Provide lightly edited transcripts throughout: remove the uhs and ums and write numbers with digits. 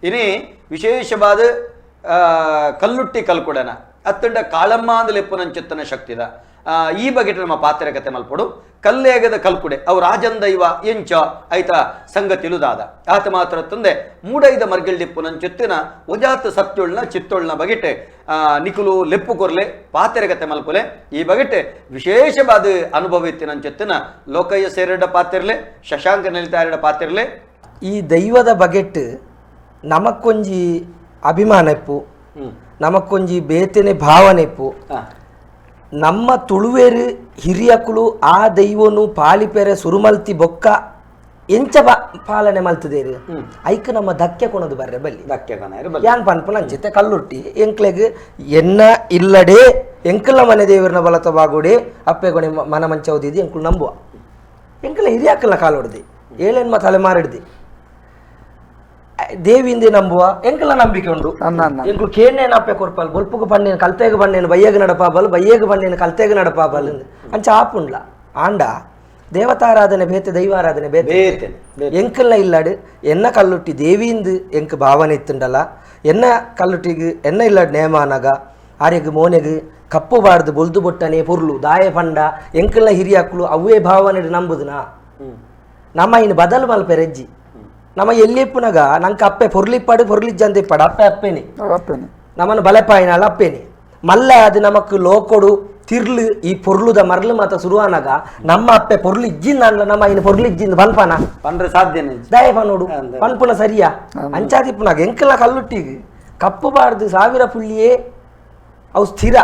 ಇನಿ ವಿಶೇಷವಾದ ಕಲ್ಲುಟ್ಟಿ ಕಲ್ಕುಡನ ಅತ್ತಂಡ ಕಾಳಮ್ಮ ಅಂದಲೆಪ್ಪುನಂಚಿತ್ತನ ಶಕ್ತಿದ ಈ ಬಗೆಟ್ ನಮ್ಮ ಪಾತ್ರ ಕತೆ ಮಲ್ಪೊಡು. ಕಲ್ಲೇಗದ ಕಲ್ಕುಡೆ ಅವು ರಾಜಂದೈವ ಎಂಚ ಐತ ಸಂಗತಿಲುದಾದ ಆತ ಮಾತ್ರ ತಂದೆ ಮೂಡೈದ ಮರ್ಗಿಲ್ಡಿಪ್ಪುನಂಚೊತ್ತಿನ ಒಜಾತ ಸತ್ಯೊಳ್ನ ಚಿತ್ತೊಳ್ನ ಬಗೆಟೆ ನಿಕುಲು ಲೆಪ್ಪು ಕೊರ್ಲೆ ಪಾತೆರಗತೆ ಮಲ್ಪುಲೆ. ಈ ಬಗೆಟೆ ವಿಶೇಷವಾದ ಅನುಭವ ಇತ್ತಿನಂಚೊತ್ತಿನ ಲೋಕಯ್ಯ ಸೇರಡ ಪಾತಿರ್ಲೆ, ಶಶಾಂಕ ನೆಲಿತಾರಡ ಪಾತಿರ್ಲೆ. ಈ ದೈವದ ಬಗೆಟ್ ನಮಕ್ಕೊಂಜಿ ಅಭಿಮಾನ ಇಪ್ಪು, ನಮಕ್ಕೊಂಜಿ ಬೇತನೆ ಭಾವನೆ ಇಪ್ಪು. ನಮ್ಮ ತುಳುವೇರು ಹಿರಿಯಕುಲು ಆ ದೈವನು ಪಾಲಿಪೆರೆ ಸುರುಮಲ್ತಿ ಬೊಕ್ಕ ಎಂಚ ಪಾಲನೆ ಮಲ್ತದೇರು ಐಕ್ ನಮ್ಮ ಧಕ್ಕೆ ಕೊಣದು ಬರ್ರೆ ಬಲ್ಲಿ ಧಕ್ಕೆ ಯಾನ್ ಪನ್ಪುನ ಅಂಚಿತ್ತೆ ಕಲ್ಲುಟ್ಟಿ ಎಂಕ್ಲೆಗ್ ಎನ್ನ ಇಲ್ಲಡೆ ಎಂಕಲ್ನ ಮನೆ ದೇವರನ ಬಲತ ಬಾಗುಡೆ ಅಪ್ಪೆ ಕೊಣೆ ಮನ ಮಂಚವದಿದ್ದು ಎಂಕುಲು ನಂಬುವ. ಎಂಕಲ ಹಿರಿಯಾಕಲ್ನ ಕಾಲೊಡ್ದು ಏಳೆನ್ಮ ತಲೆಮಾರಿಡ್ದು ದೇವಿಂದೆ ನಂಬುವ ಎಂಕಲ ನಂಬಿಕೆ ಉಂಡು. ಎಂಕುಲು ಕೇನೇನು ಅಪ್ಪೆ ಕೊರ್ಪಲ್ ಬೊಲ್ಪುಗು ಬಣ್ಣೇನು ಕಲ್ತೆಗ ಬಣ್ಣೇನು ಬಯ್ಯಗ ನಡಪಾಬಲ್ ಬಯ್ಯಗ ಬಣ್ಣೇನು ಕಲ್ತೆಗ ನಡಪಾಬಲ್ ಅಂಚ ಆಪುಂಡ್ಲ. ಆಂಡ ದೇವತಾರಾಧನೆ ಬೇತೆ ದೈವಾರಾಧನೆ ಬೇತೆ. ಎಂಕಲ್ನ ಇಲ್ಲಾಡು ಎನ್ನ ಕಲ್ಲುಟ್ಟಿ ದೇವಿಂದು ಎಂಕ್ ಭಾವನೆ ಇತ್ತುಂಡಲ್ಲ, ಎನ್ನ ಕಲ್ಲುಟ್ಟಿಗೆ ಎನ್ನ ಇಲ್ಲಾಡು ನೇಮಾನಗ ಆರ್ಯಗ್ ಮೋನೆಗ್ ಕಪ್ಪು ಬಾರ್ದು ಬೊಲ್ದು ಬೊಟ್ಟನೆ ಪೊರ್ಲು ದಾಯ ಪಂಡ ಎಂಕಲ್ನ ಹಿರಿಯಾಕ್ಲು ಅವೇ ಭಾವನೆ ನಂಬುದುನಾ. ನಮ್ಮ ಇನ್ನು ಬದಲು ಮಲ್ಪೆರೆಜ್ಜಿ ನಮ್ಮ ಎಲ್ಲಿಪ್ಪುನಗ ನಂಗೆ ಅಪ್ಪೆ ಪೊರ್ಲಿಪ್ಪಾಡು ಪೊರ್ಲಿಜ್ಜಂತ ಇಪ್ಪಾಡು ಅಪ್ಪೆ ಅಪ್ಪೇನೆ ನಮ್ಮನ್ನು ಬಲೆಪಾಯಿನಾಳ ಅಪ್ಪೇನೆ ಮಲ್ಲ ಅದು ನಮಕ್ ಲೋಕೊಡು ತಿರ್ಲು ಈ ಪೊರ್ಲುದ ಮರ್ಲು ಮಾತ ಸುರುವಾನಾಗ ನಮ್ಮ ಅಪ್ಪೆ ಪೊರ್ಲು ಇಜ್ಜಿಂದ ಅಲ್ಲ ನಮ್ಮ ಇನ್ನು ಪೊರ್ಲು ಇಜ್ಜಿಂದ ಪನ್ಪನ ಪನ್ರೆ ಸಾಧ್ಯನೇ ದಯ ಪನೋಡು ಪನ್ಪುನ ಸರಿಯಾ ಅಂಚಾದಿಪ್ಪುನಾಗ ಎಂಕಲ ಕಲ್ಲುಟ್ಟಿಗೆ ಕಪ್ಪು ಬಾರ್ದು ಸಾವಿರ ಪುಳ್ಳಿಯೇ ಅವು ಸ್ಥಿರ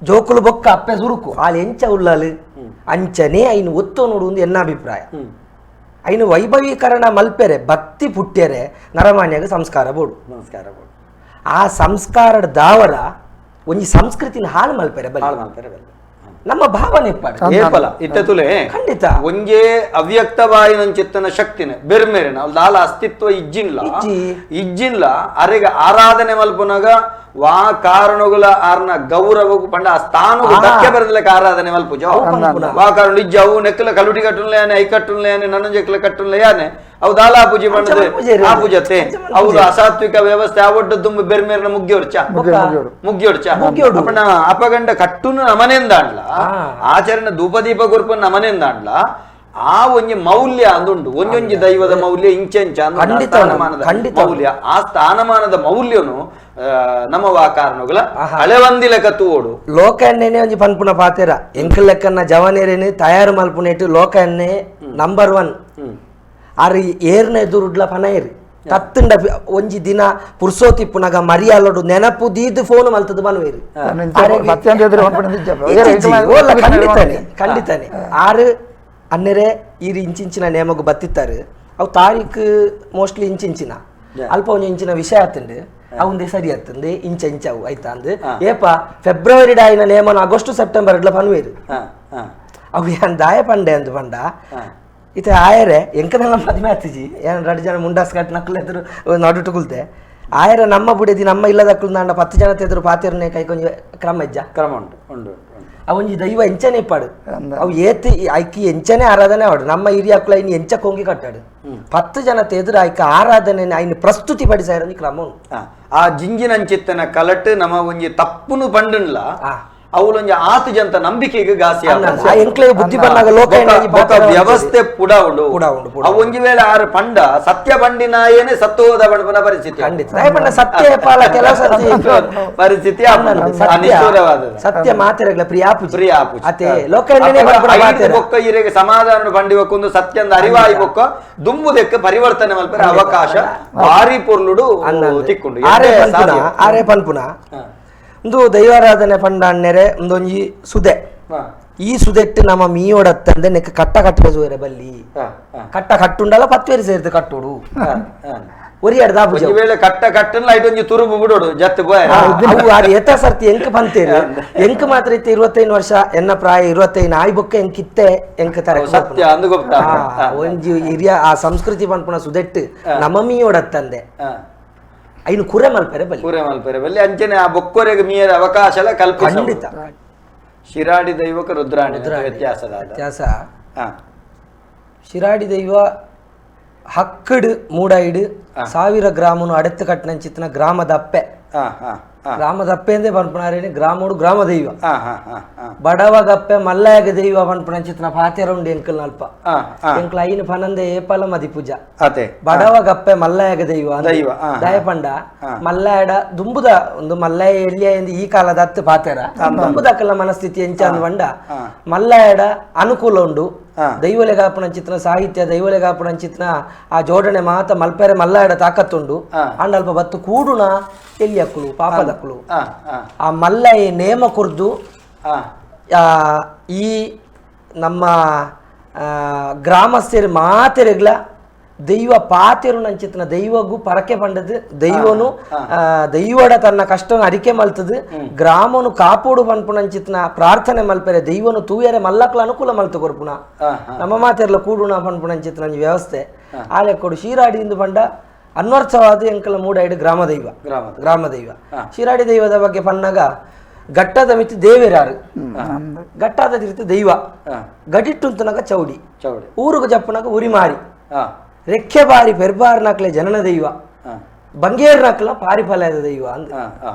ಜೋಕುಲು ಬೊಕ್ಕ ಅಪ್ಪೆ ಸುರುಕು ಆಲ್ ಎಂಚ ಉಳ್ಳಾಲು ಅಂಚನೆ ಐನು ಒತ್ತು ನೋಡು ಒಂದು ಎನ್ನ ಅಭಿಪ್ರಾಯ. ಐನು ವೈಭವೀಕರಣ ಮಲ್ಪೆರೆ ಭಕ್ತಿ ಪುಟ್ಟ್ಯರೆ ನರಮಾನ್ಯಾಗ ಸಂಸ್ಕಾರ ಬೋಡು ನಮಸ್ಕಾರ ಬೋಡು. ಆ ಸಂಸ್ಕಾರದ ದಾವರ ಒಂಜಿ ಸಂಸ್ಕೃತಿನ ಹಾಳು ಮಲ್ಪೆರೆ ಬಲ್ಲಿ ಹಾಳು ಮಲ್ಪೆರೆ ಬಲ್ಲಿ ನಮ್ಮ ಭಾವನೆ ಇಪ್ಪಾಡು ಏಪಲ ಇತ್ತತುಲೆ ಖಂಡಿತ ಒಂಜೇ ಅವ್ಯಕ್ತವಾಯಿನಂಚಿತ್ತನ ಶಕ್ತಿನ ಬೆರ್ಮೆರೆನ ದಾಲ ಅಸ್ತಿತ್ವ ಇಜ್ಜಿನ್ಲ ಇಜ್ಜಿನ್ಲ ಅರೆಗ ಆರಾಧನೆ ಮಲ್ಪುನಗ ವಾ ಕಾರಣಗಳ ಆರ್ನ ಗೌರವಗೂ ಪಂಡ ಆ ಸ್ಥಾನಗೂ ಧಕ್ಕೆ ಬರದಲೆಕ್ಕ ಆರಾಧನೆ ಮಲ್ಪುಜ ವಾ ಕಾರಣ ಇಜ್ಜ ಅವು ನೆಕ್ಕಲ ಕಲುಟಿ ಕಟ್ಟುನ್ಲೆ I ಕಟ್ಟುನ್ಲೆ ನನ್ನಂಜೆಕ್ಲ ಕಟ್ಟುನ್ಲೆ ಯಾನೆ ಅವು ದಾಲ ಪೂಜೆ ಪಂಡದೆ ಆ ಪೂಜತೆ ಅವು ಅಸಾತ್ವಿಕ ವ್ಯವಸ್ಥೆ ಆ ಒಡ್ಡ ದುಂಬು ಬೆರ್ಮೇರ್ನ ಮುಗ್ಗಿಯೊಡ್ಚ ಮುಗ್ಗಿಯೊಡ್ಚ ಅಪ್ಪಣ ಅಪಗಂಡ ಕಟ್ಟುನು ನಮನೆಂದಾಂಡ್ಲ ಆಚರಣೆ ಧೂಪದೀಪ ಗುರುಪು ನಮನೆಂದಾಂಡ್ಲ ಆ ಒಂಜಿ ಮೌಲ್ಯ ಅಂದುಂಡು ಒಂಜೊಂಜಿ ದೈವದ ಮೌಲ್ಯ ಇಂಚೆಂಚ ಸ್ಥಾನಮಾನದ ಮೌಲ್ಯ ಆ ಸ್ಥಾನಮಾನದ ಮೌಲ್ಯನು ನಮ್ಮ ವಾ ಕಾರಣಗಳ ಹಳೆವಂದಿ ಲೆಕ್ಕ ತೂಡು ಲೋಕನ್ನೇ ಒಂಜಿ ಪನ್ಪುನ ಪಾತೆರ ಎಂಕಲ್ ಲೆಕ್ಕನ್ನ ಜವನೇರೇನು ತಯಾರು ಮಲ್ಪುನೇಟು ಲೋಕನ್ನೇ ನಂಬರ್ 1 ಆರು ಏರ್ನ ಎದುರುಡ್ಲ ಪನಯರು ತತ್ತುಂಡ ಒಂಜಿ ದಿನ ಪುರ್ಸೋತಿಪ್ಪುನಗ ಮರಿಯಾಲೋಡು ನೆನಪು ದೀದ್ ಫೋನ್ ಮಲ್ತದ ಬನ್ವೇರು ಖಂಡಿತಾನೆ ಖಂಡಿತಾನೆ. ಆರು ಅನ್ನೆರೆ ಈರು ಇಂಚಿಂಚಿನ ನೇಮಗು ಬತ್ತಿತ್ತಾರೆ ಅವು ತಾರೀಕು ಮೋಸ್ಟ್ಲಿ ಇಂಚಿಂಚಿನ ಅಲ್ಪ ಒಂಜಿ ಇಂಚಿನ ವಿಷಯ ಆತಂಡು ಅವಂದೇ ಸರಿ ಆತಂದೆ ಇಂಚ ಇಂಚ ಅವು ಆಯ್ತಾ ಅಂದ್ ಏಪ ಫೆಬ್ರವರಿ ಡಾಯಿನ ನೇಮನ ಆಗಸ್ಟ್ ಸೆಪ್ಟೆಂಬರ್ ಇಡ್ಲ ಪನ್ವೇರು ಅವು ಏನ್ ದಾಯ ಪಂಡೆ ಅಂದು ಪಂಡ ಇತ್ತೆ ಆಯರೆ ಎಂಕದಲ್ಲ ಮದುವೆ ಆತಿಜಿ ಏನ್ ಎರಡು ಜನ ಮುಂಡಾಸ್ ಕಟ್ ನಕ್ಕಲು ಎದುರು ನಡುಟು ಕುಲ್ತೆ ಆಯರೆ ನಮ್ಮ ಬುಡದಿ ನಮ್ಮ ಇಲ್ಲದಕ್ಕಲು ನಾಂಡ 10 ಜನ ಎದುರು ಪಾತಿರನೆ ಕೈ ಕೊಂಚ ಕ್ರಮ ಇಜ್ಜ ಕ್ರಮ ಉಂಟು ಉಂಟು ಅವೊಂಜಿ ದೈವ ಎಂಚನೆ ಇಪ್ಪಾಡು ಅವು ಏತ್ ಐಕಿ ಎಂಚನೆ ಆರಾಧನೆ ಆಡು ನಮ್ಮ ಹಿರಿಯಕ್ಕಲು ಐನ್ ಎಂಚ ಕೊಂಗಿ ಕಟ್ಟಾಡು 10 ಜನ ಎದುರು ಐಕ ಆರಾಧನೆ ಐನ್ ಪ್ರಸ್ತುತಿ ಪಡಿಸಾರ ಕ್ರಮ ಉಂಟು. ಆ ಜಿಂಜಿನಂಚಿತ್ತನ ಕಲಟ್ ನಮ್ಮ ಒಂಜಿ ತಪ್ಪುನು ಪಂಡನ್ಲ ಅವಳೊಂಜಿ ಆತು ಜಂತ ನಂಬಿಕೆಗೆ ಗಾಸಿ ಬುದ್ಧಿ ಬಂದಾಗ ಲೋಕ ವ್ಯವಸ್ಥೆ ಪುಡ ಉಂಡು ಅವು ಒಂಜಿ ವೇಳೆ ಆರು ಪಂಡ ಸತ್ಯ ಬಂಡಿನಾಯೇನೆ ಸತ್ತು ಹೋದ ಬಣ್ಣನ ಪರಿಸ್ಥಿತಿ ಖಂಡಿತ ಸತ್ಯ ಪಾಲ ಕೆಲವು ಸರ್ತಿ ಪರಿಸ್ಥಿತಿ ಸತ್ಯ ಮಾತೆರಗ್ಲ ಪ್ರಿಯಾಪು ಪ್ರಿಯಾಪು ಅತೆ ಲೋಕ ಬೊಕ್ಕ ಇರೆಗೆ ಸಮಾಧಾನ ಬಂಡಿ ಬೊಕ್ಕೊಂದು ಸತ್ಯಂದ ಅರಿವಾಯಿ ಬೊಕ್ಕ ದುಂಬುದಕ್ಕೆ ಪರಿವರ್ತನೆ ಮಲ್ಪರೆ ಅವಕಾಶ ಭಾರಿ ಪೊರ್ಲುಡು ತಿಕ್ಕೊಂಡು ಆರೆ ಪನ್ಪುನ ಒಂದು ದೈವಾರಾಧನೆ ಪಂಡ ಅಣ್ಣೆರೆ ಒಂದೊಂಜಿ ಸುದೆ ಈ ಸುದೆಟ್ಟು ನಮ್ಮ ಮೀಯೋಡತ್ತಂದೆ ನೆಕ್ ಕಟ್ಟ ಕಟ್ಟರೆ ಜೋರೆ ಬಲ್ಲಿ ಕಟ್ಟ ಕಟ್ಟುಂಡಲ್ಲ ಪತ್ವೇರಿ ಸೇರಿದ ಕಟ್ಟೋಡು ಒರಿಯಾಡ್ದ ವೇಳೆ ಕಟ್ಟ ಕಟ್ಟಲ್ಲ ಐಟೊಂಜಿ ತುರುಬು ಬಿಡೋಡು ಜತ್ತು ಅವು ಅದು ಎತ್ತ ಸರ್ತಿ ಎಂಕ್ ಬಂತೇರಿ ಎಂಕ್ ಮಾತ್ರ ಇತ್ತೆ 25 ವರ್ಷ ಎನ್ನ ಪ್ರಾಯ 25 ಆಯ್ ಬೊಕ್ಕ ಎಂಕಿತ್ತೆ ಎಂಕ್ ತರ ಸತ್ಯ ಅಂದು ಗೊತ್ತಾ ಒಂಜಿ ಹಿರಿಯ ಆ ಸಂಸ್ಕೃತಿ ಪನ್ಪುನ ಸುದೆಟ್ಟು ನಮ್ಮ ಮೀಯೋಡತ್ತಂದೆ ಐನು ಕುರೆ ಮಲ್ಪೆರೆ ಬಲ್ಲಿ ಕುರೆ ಮಲ್ಪೆರೆ ಬಲ್ಲಿ ಅಂಚನೆ ಆ ಬೊಕ್ಕೊರೆಗೆ ಮೀಯರ ಅವಕಾಶ ಎಲ್ಲ ಕಲ್ಪಿಸ ಖಂಡಿತ. ಶಿರಾಡಿ ದೈವಕ್ಕೆ ರುದ್ರಾಣಿ ವ್ಯತ್ಯಾಸದ ವ್ಯತ್ಯಾಸ. ಶಿರಾಡಿ ದೈವ ಹಕ್ಕಡು ಮೂಡೈಡು 1000 ಗ್ರಾಮನು ಅಡೆತ್ತು ಕಟ್ಟನಂಚಿತ್ತಿನ ಗ್ರಾಮದಪ್ಪೆ. ಗ್ರಾಮದಪ್ಪೆ ಎಂದೇ ಪನ್ಪುನಾರೇನಿ ಗ್ರಾಮೋಡು ಗ್ರಾಮ ದೈವ. ಬಡವಗಪ್ಪೆ ಮಲ್ಲಯಾಗ ದೈವ ಪನ್ಪುನಂಚಿತ್ತಿನ ಪಾತೆರ ಉಂಡು ಎಂಕಲ್ನ ಅಲ್ಪ. ಎಂಕ್ಲ ಐನು ಪನಂದೆ ಏಪಲ ಮದಿ ಪೂಜಾ. ಬಡವಗಪ್ಪೆ ಮಲ್ಲಯಾಗ ದೈವ ದಯಪಂಡ ಮಲ್ಲಾಯಡ ದುಂಬುದ ಒಂದು ಮಲ್ಲಯ ಎಲ್ಲಿಯ ಎಂದು ಈ ಕಾಲದ ಹತ್ತು ಪಾತೆರ ದುಂಬುದಕ್ಕಲ್ಲ ಮನಸ್ಥಿತಿ ಎಂಚ ಪಂಡ ಮಲ್ಲಾಯಡ ಅನುಕೂಲ ಉಂಡು. ದೈವಲೆಗಾಪುನಂಚಿತ್ತಿನ ಸಾಹಿತ್ಯ ದೈವಲೆಗಾಪುನಂಚಿತ್ತಿನ ಆ ಜೋಡಣೆ ಮಾತ ಮಲ್ಪೆರೆ ಮಲ್ಲಾಯಡ ತಾಕತ್ತುಂಡು. ಅಂಡ ಅಲ್ಪ ಬತ್ತು ಕೂಡುನ ಎಲ್ಲಿಯಕ್ಕುಲು ಪಾಪದಕ್ಕುಲು ಆ ಮಲ್ಲಯ ನೇಮ ಕುರ್ದು ಈ ನಮ್ಮ ಗ್ರಾಮಸ್ಥರು ಮಾತೆರೆಗ್ಲ ದೈವ ಪಾತೆರು ನಂಚಿತ್ತಿನ ದೈವಗೂ ಪರಕೆ ಪಂಡದು ದೈವನು ದೈವಡ ತನ್ನ ಕಷ್ಟನ ಅರಿಕೆ ಮಲ್ತದು ಗ್ರಾಮನು ಕಾಪೋಡು ಪನ್ಪುನಂಚಿತ್ತಿನ ಪ್ರಾರ್ಥನೆ ಮಲ್ಪೆರೆ ದೈವನು ತೂಯರೆ ಮಲ್ಲಕ್ಲ ಅನುಕೂಲ ಮಲ್ತು ಕೊರ್ಪುಣ ನಮ್ಮ ಮಾತೆರ್ಲ ಕೂಡುಣ ಪನ್ಪುನಂಚಿತ್ತಿನ ವ್ಯವಸ್ಥೆ ಆಲೆಕ್ಕೊಡು. ಶಿರಾಡಿಯಿಂದ ಪಂಡ ಅನ್ವರ್ಥವಾದ ಎಂಕಲ ಮೂಡೈಡು ಗ್ರಾಮ ದೈವ ಗ್ರಾಮ ದೈವ. ಶಿರಾಡಿ ದೈವದ ಬಗ್ಗೆ ಪನ್ನಾಗ ಘಟ್ಟದ ಮಿತಿ ದೇವೇರಾರು, ಘಟ್ಟದ ತಿರುತು ದೈವ, ಗಡಿಟ್ಟುಂತನಾಗ ಚೌಡಿ, ಊರುಗು ಜಪ್ಪನಾಗ ಉರಿಮಾರಿ, ರೆಕ್ಕೆ ಬಾರಿ ಪೆರ್ಬಾರ್ ನಕ್ಲೆ ಜನನ ದೈವ, ಬಂಗೇರ್ ನಕ್ಲ ಪಾರಿಫಲದ ದೈವ ಅಂದ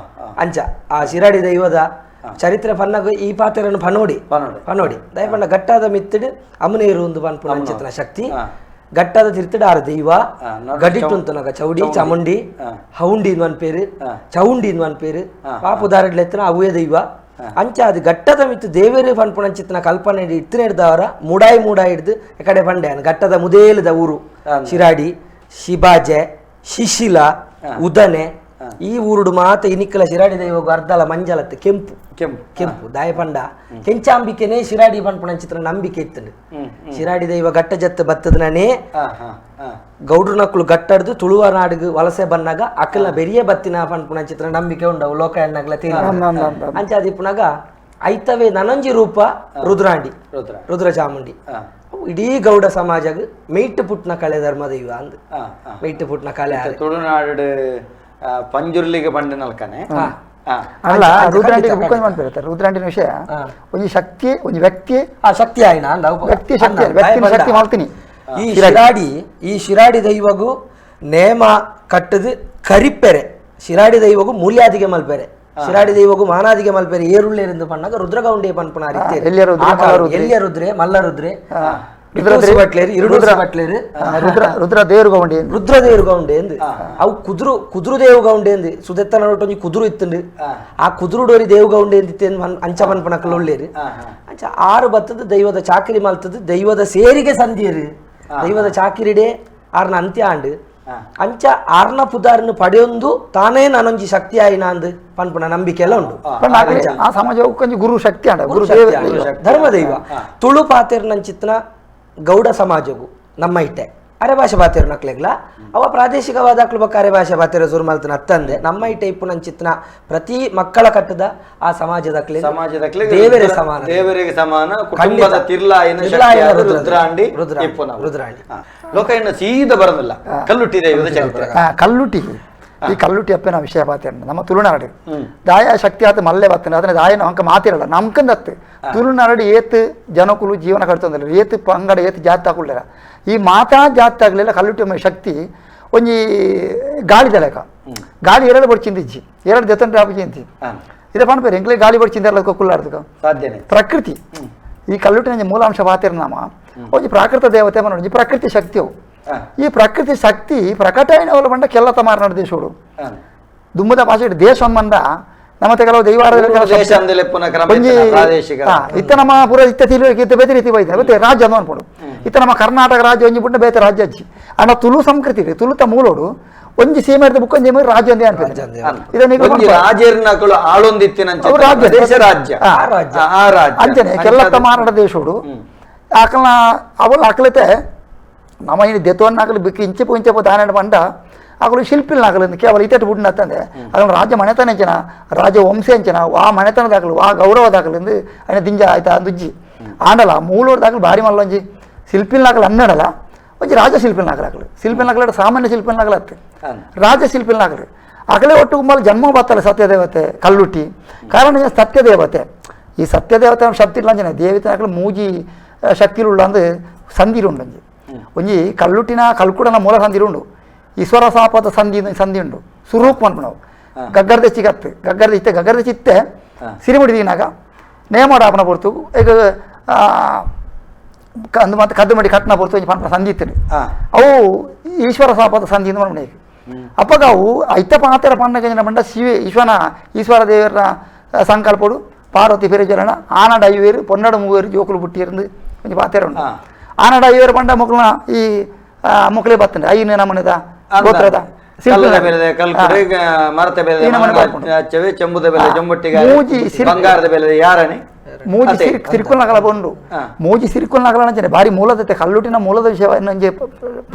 ಅಂಚ ಆ ಶಿರಾಡಿ ದೈವದ ಚರಿತ್ರೆ ಪನ್ನಾಗ ಈ ಪಾತ್ರವನ್ನು ಪನೋಡಿ ಪನೋಡಿ ದಯಪಂಡ ಘಟ್ಟದ ಮಿತ್ತಿಡು ಅಮನೇರು ಒಂದು ಪನ್ಪುನ ಅಂಚಿತ್ತಿನ ಶಕ್ತಿ, ಘಟ್ಟದ ತಿರುತಿಡು ಆರು ದೈವ, ಗಡಿಟ್ಟುಂತನಾಗ ಚೌಡಿ ಚಾಮುಂಡಿ ಹೌಂಡಿ ಒನ್ ಪೇರು ಚೌಂಡಿ ಒನ್ ಪೇರು ಪಾಪುದಾರಡ್ಲ ಎತ್ತನ ಅವೇ ದೈವ ಅಂಚ ಅದು ಘಟ್ಟದ ಮಿತ್ತು ದೇವೇರು ಪನ್ಪುನಂಚಿತ್ತಿನ ಕಲ್ಪನೆ ಇತ್ತಿನ ಹಿಡ್ದವರ ಮುಡಾಯಿ ಮುಡಾಯಿ ಹಿಡ್ದು ಕಡೆ ಬಂಡೆ ಘಟ್ಟದ ಮುದೇಲದ ಊರು ಶಿರಾಡಿ ಶಿಬಾಜೆ ಶಿಶಿಲ ಉದನೆ ಈ ಊರುಡು ಮಾತ ಇನಿಕ್ಕಲ ಶಿರಾಡಿ ದೈವ ಅರ್ಧಲ ಮಂಜಲತ್ತು ಕೆಂಪು ಕೆಂಪು ಕೆಂಪು ದಾಯಪಂಡ ಕೆಂಚಾಂಬಿಕೆನೇ ಶಿರಾಡಿ ಪನ್ಪುನಂಚಿತ್ತಿನ ನಂಬಿಕೆ ಇತ್ತು. ಶಿರಾಡಿ ದೈವ ಘಟ್ಟ ಜತ್ತು ಬತ್ತದನೇ ಗೌಡ್ರ ನಕ್ಕಲು ಗಟ್ಟಡ್ದು ತುಳುವ ನಾಡಿಗೆ ವಲಸೆ ಬನ್ನಾಗ ಅಕ್ಕಲ ಬೆರಿಯ ಬತ್ತಿನ ಪನ್ಪುನಂಚಿತ್ತಿನ ನಂಬಿಕೆ ಉಂಡವು ಲೋಕ ಎಣ್ಣಗ್ಲ ತೇಲಿ ಅಂಚ ಅದಿಪ್ಪುನಾಗ ಐತವೇ ನನಂಜಿ ರೂಪ ರುದ್ರಾಂಡಿ ರುದ್ರ ಚಾಮುಂಡಿ ಇಡೀ ಗೌಡ ಸಮಾಜಗ್ ಮೇಯ್ಟು ಪುಟ್ನ ಕಲೆ ಧರ್ಮ ದೈವ ಅಂದ್ ಮೇಯ್ಟು ಪುಟ್ನ ಕಲೆ ತುಳುನಾಡು ಪಂಜುರ್ಲಿಗೆ ಬಂಡಿನಲ್ಕನೆ ಅಲ್ಲ ರುದ್ರಾಂಡಿಗೆ ಬುಕ್ ಮಾಡ್ತಾರೆ. ರುದ್ರಾಂಡಿನ ವಿಷಯ ಒಂಜಿ ಶಕ್ತಿ ಒಂಜಿ ವ್ಯಕ್ತಿ ಆ ಶಕ್ತಿ ಆಯ್ನ ವ್ಯಕ್ತಿ ಶಕ್ತಿ ವ್ಯಕ್ತಿ ಶಕ್ತಿ ಮಾಡ್ತೀನಿ. ಈ ಶಿರಾಡಿ ಈ ಶಿರಾಡಿ ದೈವಗೂ ನೇಮ ಕಟ್ಟದು ಕರಿಪೆರೆ ಶಿರಾಡಿ ದೈವಗೂ ಮೂಲ್ಯಾದಿಗೆ ಮಲ್ಪೆರೆ ಶಿರಾಡಿ ದೈವಗೂ ಮಾನಾದಿಗೆ ಮಲ್ಪೆರೆ ಏರುಳ್ಳೇರೆಂದು ಪಣ್ಣಾಗ ರುದ್ರಗೌಂಡಿ ಪನ್ಪುನ ಎಲ್ಲಿಯ ರುದ್ರೆ ಮಲ್ಲ ರುದ್ರೆ ರುದ್ರ ದೇವರು ರುದ್ರ ದೇವರು ಎಂದು ಅವು ಕುದುರು ಕುದುರು ದೇವಗೌಂಡೆ ಎಂದು ಸುದೆತ್ತನ ಒಂಜಿ ಕುದುರು ಇತ್ತುಂಡು ಆ ಕುದುರುಡೋರಿ ದೇವಗೌಂಡೆ ಎಂದಿತ್ತೆ ಅಂಚ ಪನ್ಪನಕಲ್ ಒಳ್ಳೇರು ಅಂಚ ಆರು ಬತ್ತದ ದೈವದ ಚಾಕಿರಿ ಮಲ್ತದ ದೈವದ ಸೇರಿಗೆ ಸಂಧಿಯರು ದೈವದ ಚಾಕಿರಿಡೆ ಆರ್ನ ಅಂತ್ಯ ಆಂಡು ಅಂಚ ಆರ್ನ ಪುದಾರ್ನ ಪಡೆಯೊಂದು ತಾನೇ ನಾನೊಂಜಿ ಶಕ್ತಿ ಆಯಿನ ಅಂದು ಪನ್ಪುನ ನಂಬಿಕೆ ಎಲ್ಲ ಉಂಡು. ಆ ಸಮಾಜ ಗುರು ಶಕ್ತಿ ಗುರು ಧರ್ಮ ದೈವ ತುಳು ಪಾತೆರ್ನಂಚಿತ್ನ ಗೌಡ ಸಮಾಜಗು ನಮ್ಮ ಇಟ್ಟೆ ಅರೆ ಭಾಷೆ ಬಾತಿರು ನಕ್ಲೆಗ್ಲ ಅವ ಪ್ರಾದೇಶಿಕವಾದ ಅಕ್ಲು ಬಕ್ಕ ಅರೆ ಭಾಷೆ ಬಾತಿರ ಸುರು ಮಲ್ತನ ಅತ್ತಂದೆ ನಮ್ಮ ಇಟ್ಟೆ ಇಪ್ಪು ನಂಚಿತ್ನ ಪ್ರತಿ ಮಕ್ಕಳ ಕಟ್ಟದ ಆ ಸಮಾಜದ ಸಮಾಜದ ದೇವರೇ ಸಮಾನ ದೇವರಿಗೆ ಸಮಾನ ಕುಟುಂಬದ ತಿರ್ಲಾಯಿನ ರುದ್ರಾಂಡಿ ರುದ್ರಾಂಡಿ ಲೋಕ ಇನ್ನು ಸೀದಾ ಬರೋದಿಲ್ಲ ಕಲ್ಲುಟ್ಟಿ ದೈವದ ಚರಿತ್ರೆ. ಕಲ್ಲುಟ್ಟಿ ಈ ಕಲ್ಲುಟ್ಟಿ ಅಪ್ಪನ ವಿಷಯ ಬಾತೇನೆ ನಮ್ಮ ತುಳುನಾಡು ದಾಯ ಶಕ್ತಿ ಆತ ಮಲ್ಲೆ ಬಾತೇನೆ ಅದನ್ನ ದಾಯನ ಅಂಕ ಮಾತಿರಲ್ಲ ನಮ್ಕಂದತ್ತು ತುಳುನಾಡು ಏತ್ ಜನಕುಲು ಜೀವನ ಕಟ್ತಂದಿಲ್ಲ ಏತ್ ಪಂಗಡ ಏತ್ ಜಾತಿ ಹಾಕೊಳ್ಳಾರ ಈ ಮಾತಾ ಜಾತಿ ಆಗಲಿಲ್ಲ ಕಲ್ಲುಟ್ಟಿ ಶಕ್ತಿ ಒಂಜಿ ಗಾಳಿ ದಲೆಕ ಗಾಳಿ ಎರಡು ಬಡ್ಚಿಂದಿಜ್ಜಿ ಎರಡು ದೆತ್ತಂಡ್ರೆ ಆಪುಜಿಂತಿ ಇದೇ ಪನ್ಪೇರು ಎಂಕ್ಲೆ ಗಾಳಿ ಬಡ್ಚಿಂದ ಕುಲ್ಲಾಡ್ದಕ ಸಾಧ್ಯನೇ ಪ್ರಕೃತಿ ಈ ಕಲ್ಲುಟ್ಟಿನ ಮೂಲಾಂಶ ಬಾತಿರ್ನಾಮ ಒಂಜಿ ಪ್ರಾಕೃತ ದೇವತೆ ಮನ ಒಂಜಿ ಪ್ರಕೃತಿ ಶಕ್ತಿ ಅವು ಈ ಪ್ರಕೃತಿ ಶಕ್ತಿ ಪ್ರಕಟ అయిన ಬಂಡ ಕೆಲ್ಲ ತಮಾರನಾಡು ದೇಶೋಡು ದುಮ್ಮದ ಭಾಷೆ ದೇಶ ಬಂದ ನಮ್ಮ ಕೆಲವು ದೈವಾರಾಧನೆ ಇತ್ತ ನಮ್ಮ ಪೂರ ಇತ್ತ ತಿಳುವಳಿಕೆ ಇತ್ತ ಬೇತೆ ರೀತಿ ಬೈತಾರೆ ಬೇತೆ ರಾಜ್ಯ ಅಂತ ಅನ್ಪೋಡು ಇತ್ತ ನಮ್ಮ ಕರ್ನಾಟಕ ರಾಜ್ಯ ಒಂಜಿ ಬುಟ್ಟ ಬೇತೆ ರಾಜ್ಯ ಅಜ್ಜಿ ಅಂಡ ತುಳು ಸಂಸ್ಕೃತಿ ತುಳುತ ಮೂಲೋಡು ಒಂಜಿ ಸೀಮೆ ಇರ್ತದೆ ಬುಕ್ ಒಂಜಿ ರಾಜ್ಯ ಅಂದೇ ಅನ್ಪೋದು ರಾಜ್ಯ ಅಂಚನೆ ಕೆಲ್ಲ ತಮಾರನಾಡ ದೇಶೋಡು ಆಕಲ್ನ ಅವಳು ಆಕಲತೆ ನಮ್ಮ ಇನ್ನು ದೆತ್ತವನ್ನು ಆಗಲಿ ಬಿಕ್ಕಿ ಇಂಚೆಪು ಇಂಚೆಪು ದಾನ ಪಂಡ ಆಗಲು ಶಿಲ್ಪಿಲ್ ಆಗಲು ಕೇವಲ ಇತ್ತಟ್ಟು ಬುಡ್ನ ತಂದೆ ಅದನ್ನು ರಾಜ ಮನೆತನ ಅಂಚನ ರಾಜ ವಂಶ ಅಂಚನ ಆ ಮನೆತನದಾಗಲು ಆ ಗೌರವದಾಗಲು ఆయన ದಿಂಜ ಆಯ್ತಾ ದುಜ್ಜಿ ಆಂಡಲ ಮೂಲೋಡ್ದಾಗಲು ಭಾರಿ ಮಲ್ಲೊಂಜಿ ಶಿಲ್ಪಿಲ್ ನಾಗಲು ಅನ್ನಡಲ ಒಂಜಿ ರಾಜ ಶಿಲ್ಪಿಲ್ ನಾಗಲಾಗಲು ಶಿಲ್ಪಿಲ್ ನಾಗಲ ಸಾಮಾನ್ಯ ಶಿಲ್ಪಿಲ್ ನಾಗಲತ್ತೆ ರಾಜ ಶಿಲ್ಪಿಲ್ ನಾಗಲು ಆಗಲೇ ಒಟ್ಟು ಗುಂಬಲ್ ಜನ್ಮ ಬತ್ತಲ್ಲ ಸತ್ಯದೇವತೆ ಕಲ್ಲುಟ್ಟಿ ಕಾರಣ ಸತ್ಯದೇವತೆ ಈ ಸತ್ಯದೇವತೆ ಶಬ್ದ ಇಲ್ಲ ಅಂಜನೆ ದೇವತೆ ನಾಗಲು ಮೂಜಿ ಶಕ್ತಿಲು ಉಳ್ಳ ಅಂದು ಸಂಧಿರು ಉಂಡಂಜಿ. ಒಂಜಿ ಕಲ್ಲುಟ್ಟಿನ ಕಲ್ಕುಡನ ಮೂಲ ಸಂಧಿ ಉಂಡು ಈಶ್ವರ ಸಾಪದ ಸಂಧಿ ಸಂಧಿ ಉಂಡು ಸುರೂಪ್ ಪನ್ಪುನವು ಗಗ್ಗರದ ಚಿಗತ್ತು ಗಗ್ಗರದ ಇತ್ತೆ ಗಗ್ಗರದ ಚಿತ್ತೆ ಸಿರಿಮುಡಿ ದಿನಾಗ ನೇಮಾಡ ಆಪನ ಪೊರ್ತು ಈಗ ಅಂದು ಮತ್ತೆ ಕದ್ದು ಮಡಿ ಕಟ್ನ ಪೊರ್ತು ಒಂಜಿ ಪನ್ಪುನ ಸಂಧಿ ಇತ್ತು ಅವು ಈಶ್ವರ ಸಾಪದ ಸಂಧಿ ಪನ್ಪುನ ಅಪ್ಪಗ ಅವು ಐತ ಪಾತ್ರ ಪಣ್ಣಗಂಜನ ಪಂಡ ಶಿವೆ ಈಶ್ವನ ಈಶ್ವರ ದೇವರ ಸಂಕಲ್ಪಡು ಪಾರ್ವತಿ ಪೆರಜರಣ ಆನಡ ಐವೇರು ಪೊನ್ನಡ ಮೂವೇರು ಜೋಕುಲು ಬುಟ್ಟಿருந்து ಒಂಜಿ ಪಾತೆರ ಉಂಡು ಆನಡ ಐವೇರು ಪಂಡ ಮುಕ್ಲನ ಈ ಮುಕ್ಲೆ ಬತ್ತಂಡೆ ಐನ ನಮನೆದ ಗೋತ್ರದ ಮೂಜಿ ಸಿರಿಕುಲ್ ನಗಲ ಬಂಡು ಮೂಜಿ ಸಿರಿಕುಲ್ ನಗಲ ಅಂಚನೆ ಬಾರಿ ಮೂಲದತೆ ಕಲ್ಲುಟಿನ ಮೂಲದ ವಿಷಯ ಒಂಜಿ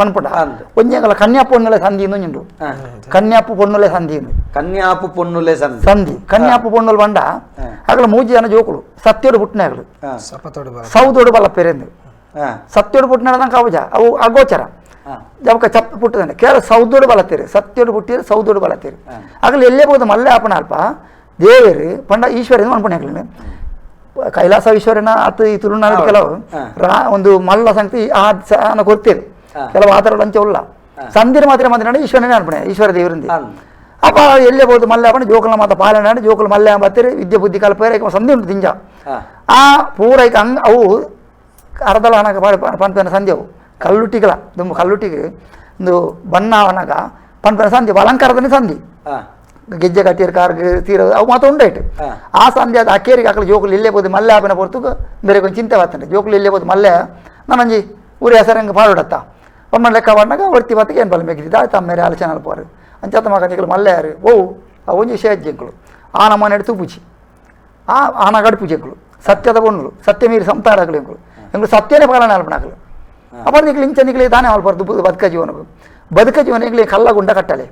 ಪನ್ಪುಂಡ ಒಂಜಿ ಅಂಗಲ ಕನ್ಯಾಪು ಪೊನ್ನುಲೆ ಸಂಧಿ ಉಂಡು ಕನ್ಯಾಪು ಪೊನ್ನುಲೆ ಸಂಧಿ ಕನ್ಯಾಪು ಪೊನ್ನುಲೆ ಸಂಧಿ ಕನ್ಯಾಪು ಪೊನ್ನುಲು ಬಂಡ ಅಗಲ ಮೂಜಿ ಜನ ಜೋಕುಲು ಸತ್ಯೋಡು ಪುಟ್ಟನೆ ಅಗಲು ಸೌದೋಡು ಬಲ್ಲ ಪೆರೆಂದು ಸತ್ಯೋಡು ಪುಟ್ಟನೆ ಕಾವುಜ ಅವು ಅಗೋಚರ ಜವಕ ಚಪ್ಪ ಪುಟ್ಟದಾನೆ ಕೇವಲ ಸೌದೋಡು ಬಲತ್ತೀರಿ ಸತ್ಯೋಡು ಪುಟ್ಟಿರಿ ಸೌದೋಡು ಬಲತ್ತೀರಿ ಆಗಲಿ ಎಲ್ಲೇ ಬೋದು ಮಲ್ಲೆ ಆಪಣ ಅಲ್ಪ ದೇವೇರು ಪಂಡ ಈಶ್ವರ ಅನ್ಪಣೆ ಆಗಲಿ ಕೈಲಾಸ ಈಶ್ವರನ ಆತ ಈ ತುಳುನಾಡು ಕೆಲವು ರಾ ಒಂದು ಮಲ್ಲ ಸಂಗತಿ ಆ ಕೊಡ್ತೀರಿ ಕೆಲವು ಆತರ ಲಂಚ ಉಲ್ಲ ಸಂದಿರ ಮಾತ್ರ ಮಾತ್ರ ಈಶ್ವರನೇ ಅನ್ಪಣೆ ಈಶ್ವರ ದೇವರಿಂದ ಅಪ್ಪ ಎಲ್ಲೇ ಬೋದು ಮಲ್ಲೆ ಆಪಣೆ ಜೋಕುಲ ಮಾತ ಪಾಲನೆ ಜೋಕುಲು ಮಲ್ಲೆ ಬತ್ತೀರಿ ವಿದ್ಯೆ ಬುದ್ಧಿ ಕಲ್ಪೇರೆ ಸಂಧಿ ಉಂಟು ದಿಂಜ ಆ ಪೂರೈಕ ಹಂಗ ಅವು ಅರ್ಧಲ ಹಣಕ ಪನ್ಪನ ಸಂಧಿ ಅವು ಕಲ್ಲುಟ್ಟಿಗಳ ದುಂಬು ಕಲ್ಲುಟ್ಟಿಗೆ ಒಂದು ಬಣ್ಣ ಅವನಾಗ ಪನ್ಪನ ಸಂಧಿ ಅಲಂಕಾರದನೇ ಸಂಧಿ ಗೆಜ್ಜೆ ಕಟ್ಟಿರ್ ಕಾರ್ಗ್ ತೀರ ಅವು ಮಾತ್ರ ಉಂಡಾಯ್ತು ಆ ಸಂಧಿ ಅದು ಅಕ್ಕೇರಿಗೆ ಹಾಕಲು ಜೋಕುಲು ಇಲ್ಲೇ ಬೋದು ಮಲ್ಲೆ ಆಪನ ಪೊರ್ತು ಬೇರೆ ಕೊಂಚ ಚಿಂತೆ ಬರ್ತಂಡೆ ಜೋಕುಲು ಇಲ್ಲೇ ಬೋದು ಮಲ್ಲೆ ನಾನೊಂಜಿ ಊರಿ ಹೆಸರಂಗೆ ಪಾಡುಡತ್ತ ಒಮ್ಮೆ ಲೆಕ್ಕ பண்ணಾಗ ಒರ್ತಿ ಬತ್ತಿಗೆ ಏನು ಬಲ ಮೆಗ್ದಿದ್ದ ತಮ್ಮೇರೆ ಆಲೋಚನೆ ಅಲ್ಪೋರು ಅಂಚಾತ ಮಗ ನಿಕಲು ಮಲ್ಲೆ ಯಾರು ಓ ಆ ಒಂಜಿ ವಿಷಯ ಜಂಕುಲು ಆ ನಮ್ಮನೆ ತೂಪುಚಿ ಆ ಆನ ಗಡುಪು ಜಂಕುಲು ಸತ್ಯದ ಬೊಣ್ಣುಲು ಸತ್ಯ ಮೀರಿ ಸಂತಾರಗಳು ಎಂಕುಲು ಎಂಕುಲು ಸತ್ಯನೇ ಪಾಲನೆ ಅಲ್ಪನಾಗಲು ಅಪ್ಪ ನಿಕ್ಲು ಇಂಚ ನಿಕ್ಲಿ ತಾನೇ ಅಲ್ಪರ್ದು ಬದುಕ ಜೀವನ ಬದುಕ ಜೀವನ ಎಂಕ್ಲಿ ಕಲ್ಲಗುಂಡ ಕಟ್ಟಲೆ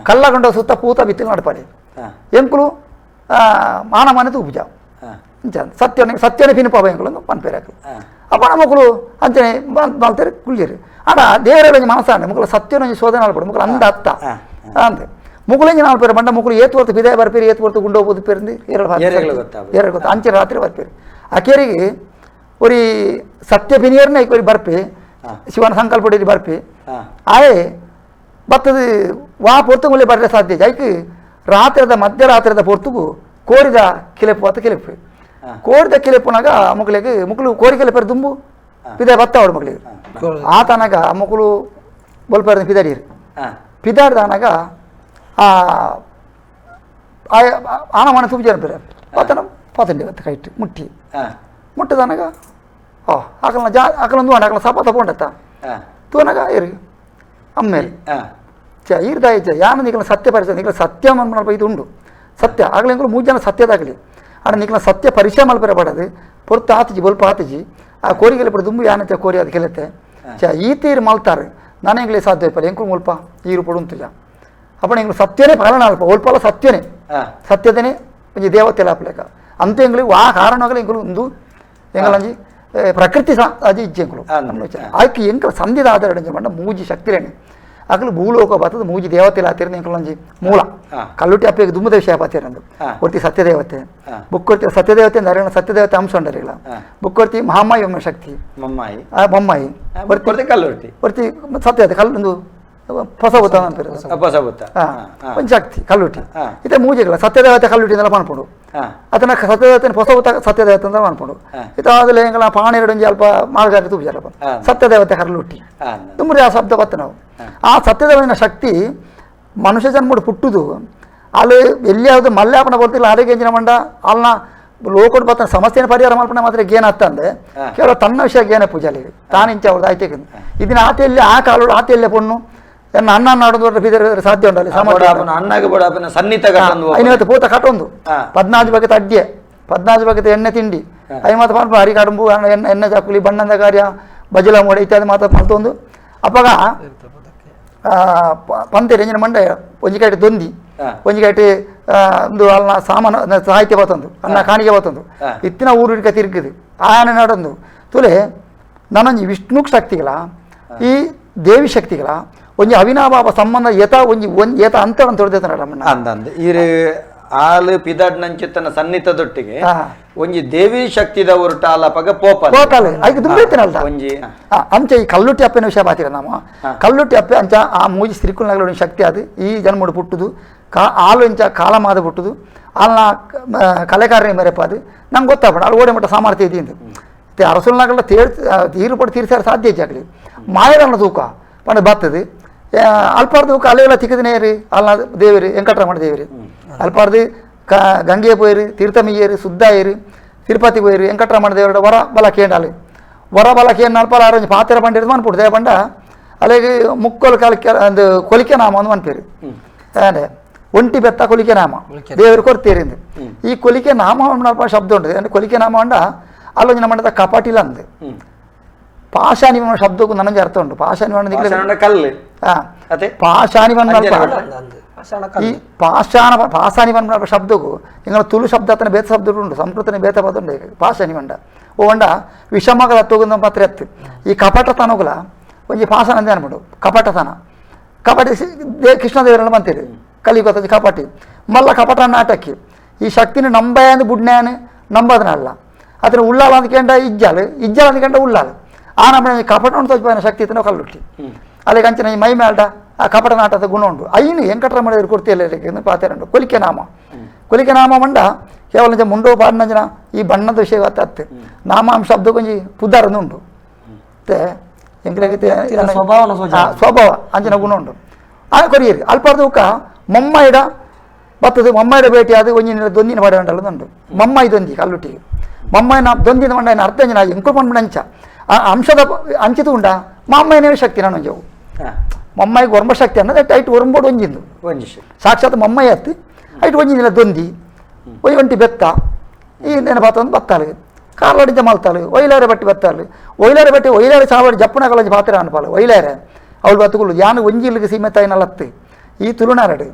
ಕಲ್ಲಗುಂಡ ಸುತ್ತ ಪೂತ ಬಿತ್ತಲು ನಡಪಾಲೆ ಎಂಕುಲು ಮಾನಮಾನ ತೂಪುಜ ಇಂಚ ಸತ್ಯನೇ ಸತ್ಯನೇ ಪಿನಪಾಪ ಎಂಕುಲು ಪನ್ಪೇರಾಕಲು ಅಪ್ಪ ಮಕ್ಕಳು ಅಂಚನೆ ಮಲ್ತಾರೆ ಕುಳ್ಳಿರು ಆಡ ದೇವರ ಒಂಜಿ ಮನಸ್ಸಾಂಡೆ ಮುಕ್ಕಳು ಸತ್ಯನೊಂಜಿ ಶೋಧನೆ ಆಲ್ಪಡು ಮುಕ್ಕಳು ಅಂದ ಅತ್ತ ಅಂದೆ ಮುಕ್ಕುಲೆಂಜಿ ನಾಲ್ಪೇರು ಬಂಡ ಮುಕ್ಕಳು ಏತು ಹೊರ್ತು ಬಿದಾಯ ಬರ್ಪೇರಿ ಏತು ಹೊರ್ತು ಗುಂಡೋ ಬೋದು ಪೇರಿಂದು ಎರಡು ಎರಡು ಗೊತ್ತ ಅಂಚೆ ರಾತ್ರಿ ಬರ್ಪೇರಿ ಅಕೇರಿಗೆ ಒರಿ ಸತ್ಯ ಪಿನಿಯರ್ನ ಒರಿ ಬರ್ಪೆ ಶಿವನ ಸಂಕಲ್ಪ ಬರ್ಪೆ ಆಯೆ ಬತ್ತದ ವಾ ಪೊರ್ತುಗುಲೆ ಬರ್ರೆ ಸಾಧ್ಯ ಐಕ್ ರಾತ್ರಿದ ಮಧ್ಯರಾತ್ರಿದ ಪೊರ್ತುಗು ಕೋರಿದ ಕಿಲೆಪು ಅತ್ತ ಕಿಲೆಪು ಕೋರಿದ ಕಿಲೆಪುನಾಗ ಮುಕ್ಕಳಿಗೆ ಮುಕ್ಕಳು ಕೋರಿ ಕಿಲೆಪರು ದುಂಬು ಪಿದಾಯ ಬತ್ತಾವಡು ಮಕ್ಕಳಿಗೆ ಆತನಾಗ ಮಕ್ಕಳು ಬೊಲ್ಪೇರ ಪಿದಾಡಿರು ಪಿದಾಡ್ದಾನಾಗ ಆನ ಮನೆ ತುಬ್ಜಾರ ಬೇರೆ ಪತನ ಪತಂಡಿ ಬತ್ತ ಕೈಟ್ ಮುಟ್ಟಿ ಮುಟ್ಟದಾನಾಗ ಓ ಆಕಲ್ನ ಜಾ ಆಕಲೊಂದು ಆಕಲ ಸಪ ತಗೊಂಡತ್ತ ತೂನಾಗ ಇರು ಅಮ್ಮೇಲೆ ಚ ಈರ್ದಾಯ ಚ ಯಾನ ನಿಕಲ ಸತ್ಯ ಪರಿಚಯ ನಿಕಲ ಸತ್ಯ ಮನ್ಮನಲ್ಪ ಇದು ಉಂಡು ಸತ್ಯ ಆಗಲಿ ಎಂಕುಲು ಮೂರು ಜನ ಸತ್ಯದಾಗಲಿ ಆಡ ನಿಕಲ ಸತ್ಯ ಪರಿಚಯ ಮಲ್ಪರೆ ಪಡದು ಪೊರ್ತು ಆತಿಜಿ ಬೊಲ್ಪ ಆತಿಜಿ ಆ ಕೋರಿಗೆಲ್ಲ ಪಡ ದುಂಬು ಯಾನತೆ ಕೋರಿ ಅದು ಕೆಲತ್ತೆ ಚ ಈ ತೀರು ಮಲ್ತಾರೆ ನಾನು ಎಂಗ್ಲೇ ಸಾಧ್ಯ ಇಪ್ಪಲ್ಲ ಎಂಕುಲು ಮುಲ್ಪ ಈರು ಪಡುಂತುಜ ಅಪ್ಪಣ ಎಂಗ್ಲು ಸತ್ಯನೇ ಪಾಲನ ಅಲ್ಪ ಒಲ್ಪಲ ಸತ್ಯನೇ ಸತ್ಯದನೇ ಒಂಜಿ ದೇವತೆ ಲಾಪಲೇಕ ಅಂತ ಎಂಗ್ಲಿ ವಾ ಕಾರಣಗಳು ಎಂಕುಲು ಒಂದು ಎಂಗಲಂಜಿ ಪ್ರಕೃತಿ ಸಾ ಅಜಿ ಇಜ್ಜೆ ಎಂಕುಲು ಆಯ್ಕೆ ಎಂಕಲ ಸಂಧಿದ ಆಧಾರ ಪಂಡ ಮೂಜಿ ಶಕ್ತಿರೇನೆ ಅಗಲು ಭೂಲೋಕ ಬರ್ತದೆ ಮೂಜಿ ದೇವತೆ ಲಾತಿರ್ನ ಎಂಕುಲಂಜಿ ಮೂಲ ಕಲ್ಲುಟಿ ಅಪ್ಪಗೆ ದುಮ್ಮದ ವಿಷಯ ಪಾತಿರಂದು ಒರ್ತಿ ಸತ್ಯದೇವತೆ ಬುಕ್ಕೊರ್ತಿ ಸತ್ಯದೇವತೆ ಅಂದ್ರೆ ಸತ್ಯದೇವತೆ ಅಂಶ ಉಂಡರಿಲ್ಲ ಬುಕ್ಕೊರ್ತಿ ಮಹಾಮಾಯಿ ಒಮ್ಮೆ ಶಕ್ತಿ ಮಮ್ಮಾಯಿ ಒರ್ತಿ ಕಲ್ಲುರ್ತಿ ಒರ್ತಿ ಸತ್ಯದೇವತೆ ಕಲ್ಲೊಂದು ಹೊಸ ಭೂತ ಅಂತಾರೆ ಒಂದು ಶಕ್ತಿ ಕಲ್ಲುಟಿ ಇತ್ತೆ ಮೂಜಿಗಳ ಸತ್ಯದೇವತೆ ಕಲ್ಲುಟಿ ಅಂದೆಲ್ಲ ಪನ್ಪುಂಡು ಅದನ್ನ ಸತ್ಯದೇವತೆ ಹೊಸ ಭೂತ ಸತ್ಯದೇವತೆ ಅಂತ ಪನ್ಪುಂಡು ಇತ್ತ ಅದಲ್ಲ ಎಂಗಳ ಪಾಣೆರಡು ಒಂಜಿ ಅಲ್ಪ ಮಾರ್ಗಾರಿ ತೂಪುಜಾರಪ್ಪ ಸತ್ಯದೇವತೆ ಕರ್ಲುಟ್ಟಿ ತುಂಬರಿ ಆ ಶಬ್ದ ಬತ್ತ ನಾವು ಆ ಸತ್ಯದೇವನ ಶಕ್ತಿ ಮನುಷ್ಯ ಜನ್ಮಡು ಪುಟ್ಟುದು ಅಲ್ಲಿ ಎಲ್ಲಿಯಾವುದು ಮಲ್ಯಾಪನ ಬರ್ತಿಲ್ಲ ಆರೋಗ್ಯ ಎಂಜಿನ ಮಂಡ ಅಲ್ಲ ಲೋಕಡ್ ಬತ್ತ ಸಮಸ್ಯೆನ ಪರಿಹಾರ ಮಲ್ಪನೆ ಮಾತ್ರ ಗೇನ ಅತ್ತಂದೆ ಕೇವಲ ತನ್ನ ವಿಷಯ ಗೇನ ಪೂಜಾಲಿ ತಾನಿಂಚ ಅವ್ರದ್ದು ಆಯ್ತು ಇದನ್ನ ಆತೆಯಲ್ಲಿ ಆ ಕಾಲು ಆತೆಯಲ್ಲೇ ಪೊಣ್ಣು ಎನ್ನ ಅಣ್ಣ ನಾಡೋದು ಬೀದರ್ ಸಾಧ್ಯ ಉಂಟಲ್ಲಿ ಅಣ್ಣಗೆ ಬೋಡಾಪನ ಸನ್ನಿತ ಐನವತ್ತು ಪೂತ ಕಟ್ಟೊಂದು 14 ಬಗೆತ ಅಡ್ಗೆ 14 ಬಗೆತ ಎಣ್ಣೆ ತಿಂಡಿ I ಮಾತ ಪನ್ಪ ಹರಿ ಕಡುಂಬು ಎಣ್ಣೆ ಎಣ್ಣೆ ಚಾಕುಲಿ ಬಣ್ಣದ ಕಾರ್ಯ ಬಜಲ ಮೋಡೆ ಇತ್ಯಾದಿ ಮಾತ ಮಲ್ತೊಂದು ಅಪ್ಪಗ ಪಂತೇರಿ ಎಂಜಿನ ಮಂಡೆ ಒಂಜಿ ಕೈಟ್ ದೊಂದಿ ಒಂಜಿ ಕೈಟ್ ಒಂದು ಅಲ್ಲ ಸಾಮಾನು ಸಾಹಿತ್ಯ ಬತ್ತೊಂದು ಅನ್ನ ಕಾಣಿಕೆ ಬತ್ತೊಂದು ಇತ್ತಿನ ಊರು ಹಿಡ್ಕ ತಿರುಗಿದು ಆಯನ ನಡೊಂದು ತುಲೆ ನಾನೊಂಜಿ ವಿಷ್ಣು ಶಕ್ತಿಗಳ ಈ ದೇವಿ ಶಕ್ತಿಗಳ ಒಂಜಿ ಅವಿನಾಭಾವ ಸಂಬಂಧ ಏತ ಒಂಜಿ ಒಂಜಿ ಏತ ಅಂತ ತೊಡೆದ ರಮಣ್ಣ ಅಂದಂದು ಈರು ಆಲು ಪಿದಡ್ನಂಚಿತ್ತನ ಸನ್ನಿತದೊಟ್ಟಿಗೆ ಒಂಜಿ ದೇವಿ ಶಕ್ತಿದ ಒರಟ ಆಲಪಗ ಪೋಪಲ್ ಪೋಪಲ್ ಐಕ್ ದುಂಬೈತನಲ್ದ ಒಂಜಿ ಅಂಚ ಈ ಕಲ್ಲುಟ್ಟಿ ಅಪ್ಪೆನ ವಿಷಯ ಬಾತಿರ ನಾವು ಕಲ್ಲುಟ್ಟಿ ಅಪ್ಪೆ ಅಂಚ ಆ ಮೂಜಿ ಸ್ತ್ರೀಕುಲ್ನಗಳ ಶಕ್ತಿ ಅದು ಈ ಜನ್ಮಡು ಪುಟ್ಟುದು ಆಲು ಇಂಚ ಕಾಲಮಾದ ಪುಟ್ಟುದು ಆಲ್ನ ಕಲೆಕಾರನೇ ಮೇರೆಪ್ಪ ಅದು ನಂಗೆ ಗೊತ್ತಾಗ್ಬೇಡ ಅಲ್ಲಿ ಓಡಿ ಮಟ್ಟ ಸಾಮರ್ಥ್ಯ ಇದೆ ಅಂತ ಅರಸುಲ್ನಾಗಲ್ಲ ತೀರು ಪಟ್ಟು ತೀರ್ಸಾರ ಸಾಧ್ಯ ಇಜ್ಜಾಗಲಿ ಮಾಯರನ್ನ ತೂಕ ಪಂಡ ಬರ್ತದೆ ಅಲ್ಪಾರ್ದು ಅಲೆಲ್ಲ ತಿಕ್ಕದಿನೇರಿ ಅಲ್ಲ ದೇವಿರಿ ವೆಂಕಟರಮಣ ದೇವಿರಿ ಅಲ್ಪಾರ್ದು ಗಂಗೆ ಪೋಯಿರಿ ತೀರ್ಥಮಿಯ್ಯರಿ ಸುದ್ದಾಯಿರಿ ತಿರುಪತಿ ಪೋಯಿರಿ ವೆಂಕಟರಮಣ ದೇವರ ವರ ಬಲ ಕೇಂಡಾಲಿ ವರ ಬಲ ಕೇಂದ್ರ ಅಲ್ಪಾರ ಆರೋಗ್ಯ ಪಾತ್ರ ಪಂಡಿರ್ದು ಮನ್ಪುಡು ದೇವ ಪಂಡ ಅಲ್ಲಿಗೆ ಮುಕ್ಕೊಲು ಕಾಲಕ್ಕೆ ಒಂದು ಕೊಲಿಕೆ ನಾಮ ಒಂದು ಮನ್ಪೇರಿ ಅದೇ ಒಂಟಿ ಬೆತ್ತ ಕೊಲಿಕೆ ನಾಮ ದೇವರು ಕೊರ್ತೀರಿಂದ ಈ ಕೊಲಿಕೆ ನಾಮ ಅಲ್ಪ ಶಬ್ದ ಉಂಟು ಅಂದರೆ ಕೊಲಿಕೆ ನಾಮ ಅಂಡ ಅಲ್ಲೊಂದು ನಮ್ಮ ಕಪಾಟಿಲ ಅಂದೆ ಪಾಷಾಣಿ ಶಬ್ದಕ್ಕೂ ನನಗೆ ಅರ್ಥ ಉಂಟು. ಪಾಷಾಣಿ ಕಲ್ಲು ಪಾಷಾಣಿ ಈ ಪಾಷಾಣ ಪಾಷಾಣಿ ಪನ್ಪುನ ಶಬ್ದಕ್ಕೂ ಇಂಗಳ ತುಳು ಶಬ್ದ ಅತನ ಬೇತ ಶಬ್ದ ಉಂಟು, ಸಂಸ್ಕೃತನೇ ಬೇತ ಪದ ಉಂಟು. ಪಾಷಾಣಿ ಮಂಡ ಓ వంಡ ವಿಷಮಗಳ ತೋಗುಂದ ಪತ್ರ ಎತ್ತು ಈ ಕಪಟತನಗುಲ ಒಂಜಿ ಪಾಷಾಣ ಅಂದೆ ಅನ್ಬಿಡು. ಕಪಟತನ ಕಪಟಿ ಕೃಷ್ಣದೇವರನ್ನ ಬಂತೀರಿ ಕಲಿ ಗೊತ್ತ ಕಪಟಿ ಮಲ್ಲ ಕಪಟ ನಾಟಕಿ ಈ ಶಕ್ತಿನ ನಂಬಾಯಂದು ಬುಡ್ನ್ಯಾನು ನಂಬದನಲ್ಲ ಅದ್ರ ಉಳ್ಳಾಲ ಅಂದ್ಕೊಂಡ ಇಜ್ಜಾಲು ಇಜ್ಜಾಲ ಅಂದ್ಕೊಂಡ ಉಳ್ಳಾಲು ಆ ನಮ್ಮ ಕಪಟ ತೋಜಿನ ಶಕ್ತಿ ಇತ್ತು ಕಲ್ಲುಟ್ಟಿ ಅಲ್ಲಿಗೆ ಅಂಚಿನ ಈ ಮೈ ಮೇಲ್ಡ ಆ ಕಪಟ ನಾಟದ ಗುಣ ಉಂಟು. ಐನು ವೆಂಕಟರಮಣ ಕೊಡ್ತಿಲ್ಲ ಪಾತೇರುಂಟು ಕೊಲಿಕೆ ನಾಮ ಕೊಲಿಕೆ ನಾಮ ಮಂಡ ಕೇವಲ ಮುಂಡೋ ಪಾಡಿನಂಜನ ಈ ಬಣ್ಣದ ವಿಷಯ ಅತ್ತು ನಾಮಾಂ ಶಬ್ದ ಕೊಂಜಿ ಪುದಾರನ್ನು ಉಂಟು ಮತ್ತೆ ಸ್ವಭಾವ ಅಂಚಿನ ಗುಣ ಉಂಟು. ಆ ಕೊರಿಯರಿ ಅಲ್ಪಾರ್ದೂಕ ಮಮ್ಮಾಯಿಡ ಬರ್ತದೆ ಮಮ್ಮಾಯಿಡ ಭೇಟಿ ಅದು ಒಂಜಿನ ದೊಂದಿನ ಪಡೆ ಉಂಟು ಮಮ್ಮಾಯಿ ದೊಂದಿ ಕಲ್ಲುಟ್ಟಿಗೆ ಮಮ್ಮಾಯಿನ ದೊಂದಿನ ಮಂಡ ಅರ್ಥ ಅಂಜನ ಎಂಕು ಪಂಡ ಆ ಅಂಶದ ಅಂಚಿತು ಉಂಡ ಮಾಮ್ಮಯ್ಯನೇ ಶಕ್ತಿ ನಾನು ಒಂಜವು ಮಮ್ಮಾಯಿಗೆ ಒರ್ಂಬ ಶಕ್ತಿ ಅನ್ನೋದು ಐಟ್ ಒರಂಬೋಡು ಒಂಜಿಂದು ಸಾಕ್ಷಾತ್ ಮಮ್ಮಾಯಿ ಅತ್ತು ಐಟ್ ಒಂಜಿಂದಿಲ್ಲ ದೊಂದಿ ಒಯ್ ಒಂಟಿ ಬೆತ್ತ ಈ ನೆನಪಾತಂದು ಬತ್ತಾಳು ಕಾರ್ಲಡಿಂಚ ಮಲ್ತಾಳು ಒಯ್ಲಾರೆ ಬಟ್ಟಿ ಬತ್ತಾಳು ಒಯ್ಲಾರೆ ಬಟ್ಟಿ ಒಯ್ಲಾರೆ ಚಾವಡಿ ಜಪ್ಪುನ ಕಲಂಜಿ ಪಾತ್ರ ಅನ್ಪಾಳು ಒಯ್ಲಾರೆ ಅವಳು ಬತ್ತುಗಳು ಯಾನು ಒಂಜಿಲ್ಗೆ ಸೀಮೆತ ನಲತ್ತು ಈ ತುಳುನಾರಡು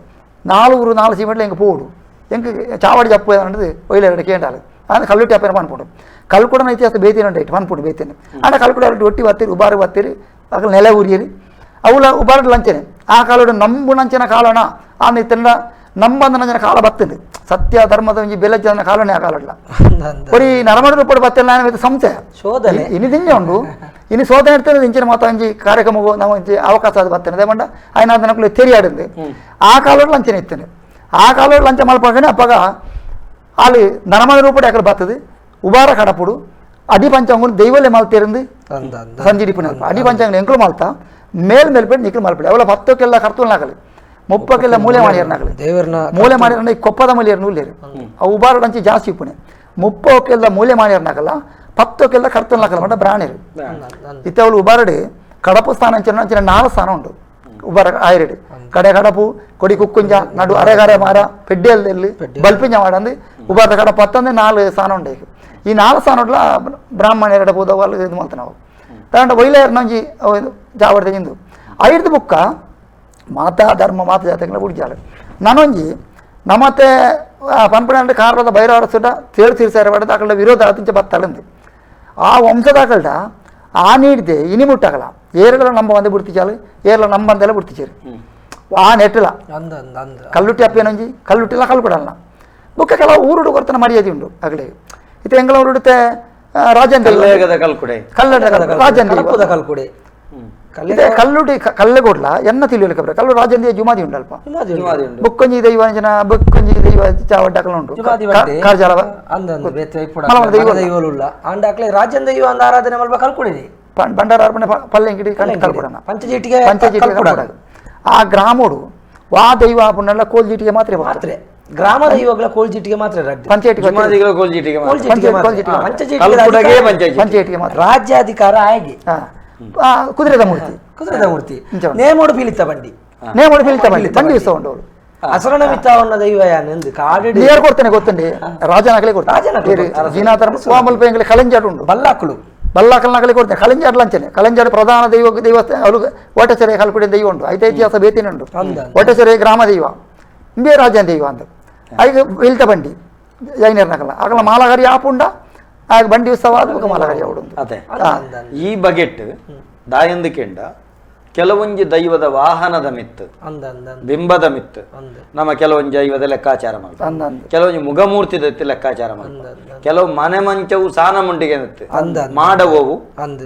ನಾಲ್ವರು ನಾಲ್ಕು ಸೀಮೆಟ್ಲ ಎಂಗೆ ಪೋಡು ಎಂಗೆ ಚಾವಡಿ ಜಪ್ಪು ಅನ್ನೋದು ಒಯ್ಲಾರಡು ಕೇಂಡಾಳು ಅಂದರೆ ಕಲ್ಲುಟ್ಟಿ ಅಪ್ಪನ ಪನ್ಪುಡು ಕಲ್ಕುಡನ ಇತಿಹಾಸ ಬೇತಿನ ಉಂಟು ಇಟ್ಟು ಪನ್ಪುಡು ಬೇತಿನ ಆಂಡ ಕಲ್ಕುಡ ಒಟ್ಟಿ ಬತ್ತೀರಿ ಉಬಾರು ಬತ್ತೀರಿ ಅಕಲ್ ನೆಲೆ ಉರಿಯರಿ ಅವಳ ಉಬಾರು ಲಂಚನೆ ಆ ಕಾಲೋಡು ನಂಬು ನಂಚಿನ ಕಾಲೋಣ ಆ ನಿತ್ತಂಡ ನಂಬಂದ ನಂಜನ ಕಾಲ ಬತ್ತಂದು ಸತ್ಯ ಧರ್ಮದ ಒಂಜಿ ಬೆಲೆ ಜನ ಕಾಲೋಣೆ ಆ ಕಾಲಡ್ಲ ಬರೀ ನರಮಡ ರೂಪಡು ಬತ್ತಿಲ್ಲ ಸಂಶಯ ಶೋಧನೆ ಇನ್ನು ದಿಂಜ ಉಂಡು ಇನ್ನು ಶೋಧನೆ ಇರ್ತದೆ ಇಂಚಿನ ಮಾತ ಒಂಜಿ ಕಾರ್ಯಕ್ರಮ ನಾವು ಒಂಜಿ ಅವಕಾಶ ಅದು ಬತ್ತೇನೆ ಅದೇ ಮಂಡ ఆయన ನಕಲು ತೆರಿಯಾడింది ಆ ಕಾಲೋಡು ಲಂಚನೆ ಇತ್ತೇನೆ ಆ ಕಾಲೋಡು ಲಂಚ ಮಲ್ಪಗನೆ ಅಪ್ಪಗ ಅಲ್ಲಿ ನರಮದ ರೂಪಡೆ ಅక్కడ ಬರ್ತದೆ ಉಬಾರ ಕಡಪುಡು ಅಡಿ ಪಂಚಾಂಗ ದೈವಲೆ ಮಲ್ತೇರಿಂದು ಸಂಜಿಡಿಪುನ ಅಡಿ ಪಂಚಾಂಗ ಎಂಕಲು ಮಲ್ತಾ ಮೇಲ್ ಮೇಲ್ಪೇಟೆ ನಿಕ್ಕಲು ಮಲ್ಪಡೆ ಅವಳ ಪತ್ತಕ್ಕೆಲ್ಲ ಕರ್ತುಲ್ ನಾಕಲಿ ಮುಪ್ಪಕ್ಕೆಲ್ಲ ಮೂಲೆ ಮಾಡಿಯರ್ನಾಗಲಿ ದೇವರನ್ನ ಮೂಲೆ ಮಾಡಿರ ಈ ಕೊಪ್ಪದ ಮೂಲೆಯರ್ ನೂಲೇರು ಆ ಉಬಾರಡಂಚಿ ಜಾಸ್ತಿ ಇಪ್ಪುನೆ ಮುಪ್ಪಕ್ಕೆಲ್ಲ ಮೂಲೆ ಮಾಡಿಯರ್ನಾಗಲ್ಲ ಪತ್ತಕ್ಕೆಲ್ಲ ಕರ್ತುಲ್ ನಾಕಲ್ಲ ಮಂಡ ಬ್ರಾಣಿರು ಇತ್ತೆ ಅವಳು ಉಬಾರಡಿ ಕಡಪು ಸ್ಥಾನ ಅಂಚಿನ ಅಂಚಿನ ನಾಲ್ಕು ಸ್ಥಾನ ಉಂಟು ಉಬಾರ ಆಯಿರಡಿ ಕಡೆ ಕಡಪು ಕೊಡಿ ಕುಕ್ಕುಂಜ ನಡು ಅರೆಗಾರೆ ಮಾರ ಪೆಡ್ಡೆಯಲ್ಲಿ ಬಲ್ಪಿಂಜ ಮಾಡಂದು ಉಬಾರದ ಕಡಪು ಹತ್ತಂದ್ರೆ ನಾಲ್ಕು ಸ್ಥಾನ ಉಂಟು ಈ ನಾಲ್ಕು ಸ್ಥಾನ ಉಂಟಲ್ಲ ಬ್ರಾಹ್ಮಣರ ಪೂದವು ಇದು ಮಾಡ್ತಾನೆ ನಾವು ತಗೊಂಡ ಒಯ್ಲೇರ್ನಂಜಿ ಜಾವಡ್ದ ಇಂದು ಐದು ಬುಕ್ಕ ಮಾತಾ ಧರ್ಮ ಮಾತಾ ಜಾತಕಗಳ ಬುಡ್ಜಾಲು ನಾನೊಂಜಿ ನಮ್ಮತ್ತೆ ಪನ್ಪುಣ ಕಾರದ ಭೈರವರ ಸುಡ ತೇಳು ತೀರ್ಸಾರ ಪಡೆದ ಆಕಳ ವಿರೋಧ ಅತಿಂಚ ಬತ್ತಾಳಂದು ಆ ವಂಶದಾಕಲ್ಡ ಆ ನೀಡಿದೆ ಇನಿ ಮುಟ್ಟಾಗಲ ಏರ್ಗಳ ನಂಬ ಒಂದೇ ಬಿಡ್ತಿಚಾಲು ಏರ್ಲ ನಂಬಂದೆಲ್ಲ ಬಿಡ್ತಿಚಾರು ಆ ನೆಟ್ಟಲ ಕಲ್ಲುಟ್ಟಿ ಅಪ್ಪೇನೊಂಜಿ ಕಲ್ಲುಟ್ಟಿಲ್ಲ ಕಲ್ಲು ಕೊಡಲ್ಲ ಬುಕ್ಕ ಕೆಲವು ಊರುಡು ಕೊರ್ತನ ಮರ್ಯಾದೆ ಉಂಟು ಅಗಲೇ ಇತ್ತೆ ಎಂಗಳ ಊರುಡುತ್ತೆ ರಾಜೇಂದ್ರ ಕಲ್ಲಡ ರಾಜೇಂದ್ರ ಕಲ್ಕುಡೆ ಇದೆ ಕಲ್ಲುಡಿ ಕಲ್ಲೆಗೋಡ್ಲ ಎನ್ನ ತಿಳಿಯಲಿಕ್ಕೆ ಬರ ಕಲ್ಲು ರಾಜೇಂದ್ರ ಜುಮಾದಿ ಉಂಟು ಅಲ್ಪ ಬುಕ್ಕೊಂಜಿ ದೈವ ಜನ ಬುಕ್ಕೊಂಜಿ ದೈವ ಚಾವಡ್ಡಕಲ ಉಂಟು ಕಾರ್ಜಾಲ ರಾಜೇಂದ್ರ ದೈವ ಅಂದ ಆರಾಧನೆ ಮಲ್ಪ ಕಲ್ಕುಡಿ ಬಂಡಾರ ಅರ್ಪಣೆ ಪಲ್ಲೆಂಗಿಡಿ ಕಲ್ಕುಡನ ಪಂಚಜೀಟಿಗೆ ಪಂಚಜೀಟಿಗೆ ಕಲ್ಕುಡ ಆ ಗ್ರಾಮೋಡು ವಾ ದೈವ ಪುಣ್ಣಲ್ಲ ಕೋಲ್ಜೀಟಿಗೆ ಮಾತ್ರ ಮಾತ್ರ ಗ್ರಾಮ ದೈವಗಳ ಕೋಲ್ಜೀಟಿಗೆ ಮಾತ್ರ ಪಂಚಾಯತಿಗೆ ಮಾತ್ರ ರಾಜ್ಯಾಧಿಕಾರ ಆಗಿ ಕುದುರೆದ ಮೂರ್ತಿ ಕುದುರೆದ ಮೂರ್ತಿ ನೇಮೋಡು ಪೀಲಿತ ಬಂಡಿ ನೇಮೋಡು ಪೀಲಿತ ಬಂಡಿ ಬಂಡಿ ಉತ್ಸವ ಅಸರಣ ಮಿತ್ತಾವನ್ನ ದೈವ ಯಾನೆಂದು ಕಾಡು ಯಾರು ಕೊಡ್ತೇನೆ ಗೊತ್ತುಂಡಿ ರಾಜನಗಲೇ ಕೊಡ್ತೇನೆ ಜೀನಾತರ ಸ್ವಾಮಲ್ಪ ಕಲಂಜಾಡು ಉಂಟು ಬಲ್ಲಾಕುಳು ಬಲ್ಲಾಕಲ್ ನಗಲಿ ಕೊಡ್ತೇನೆ ಕಲಂಜಾಡು ಲಂಚನೆ ಕಲಂಜಾಡು ಪ್ರಧಾನ ದೈವ ದೇವಸ್ಥಾನ ಅವಳು ಓಟಸೆರೆ ಕಲ್ಕುಡಿ ದೈವ ಉಂಟು ಐತ ಇತಿಹಾಸ ಬೇತಿನ ಉಂಟು ಓಟಸೆರೆ ಗ್ರಾಮ ದೈವ ಇಂಬೇ ರಾಜನ ದೈವ ಅಂತ ಐಗ ಇಲ್ತ ಬಂಡಿ ಜೈನರ್ ನಗಲ ಆಗಲ ಮಾಲಗಾರಿ ಆಪುಂಡ ಆಗ ಬಂಡಿ ಉತ್ಸವ ಅದು ಮಾಲಗಾರಿ ಅವಡು ಅದೇ ಈ ಬಗೆಟ್ ದಾಯಂದು ಕೆಂಡ ಕೆಲವೊಂಜಿ ದೈವದ ವಾಹನದ ಮಿತ್ತು, ಬಿಂಬದ ಮಿತ್ತು ನಮ್ಮ ಕೆಲವೊಂಜಿ ದೈವದ ಲೆಕ್ಕಾಚಾರ ಮಾಡ್ತಾರೆ, ಕೆಲವೊಂಜಿ ಮುಖಮೂರ್ತಿ ದತ್ತಿ ಲೆಕ್ಕಾಚಾರ ಮಾಡ್ತಾರೆ, ಕೆಲವು ಮನೆ ಮಂಚವು ಸಾನ ಮುಂಡಿಗೆ ಮಾಡವವು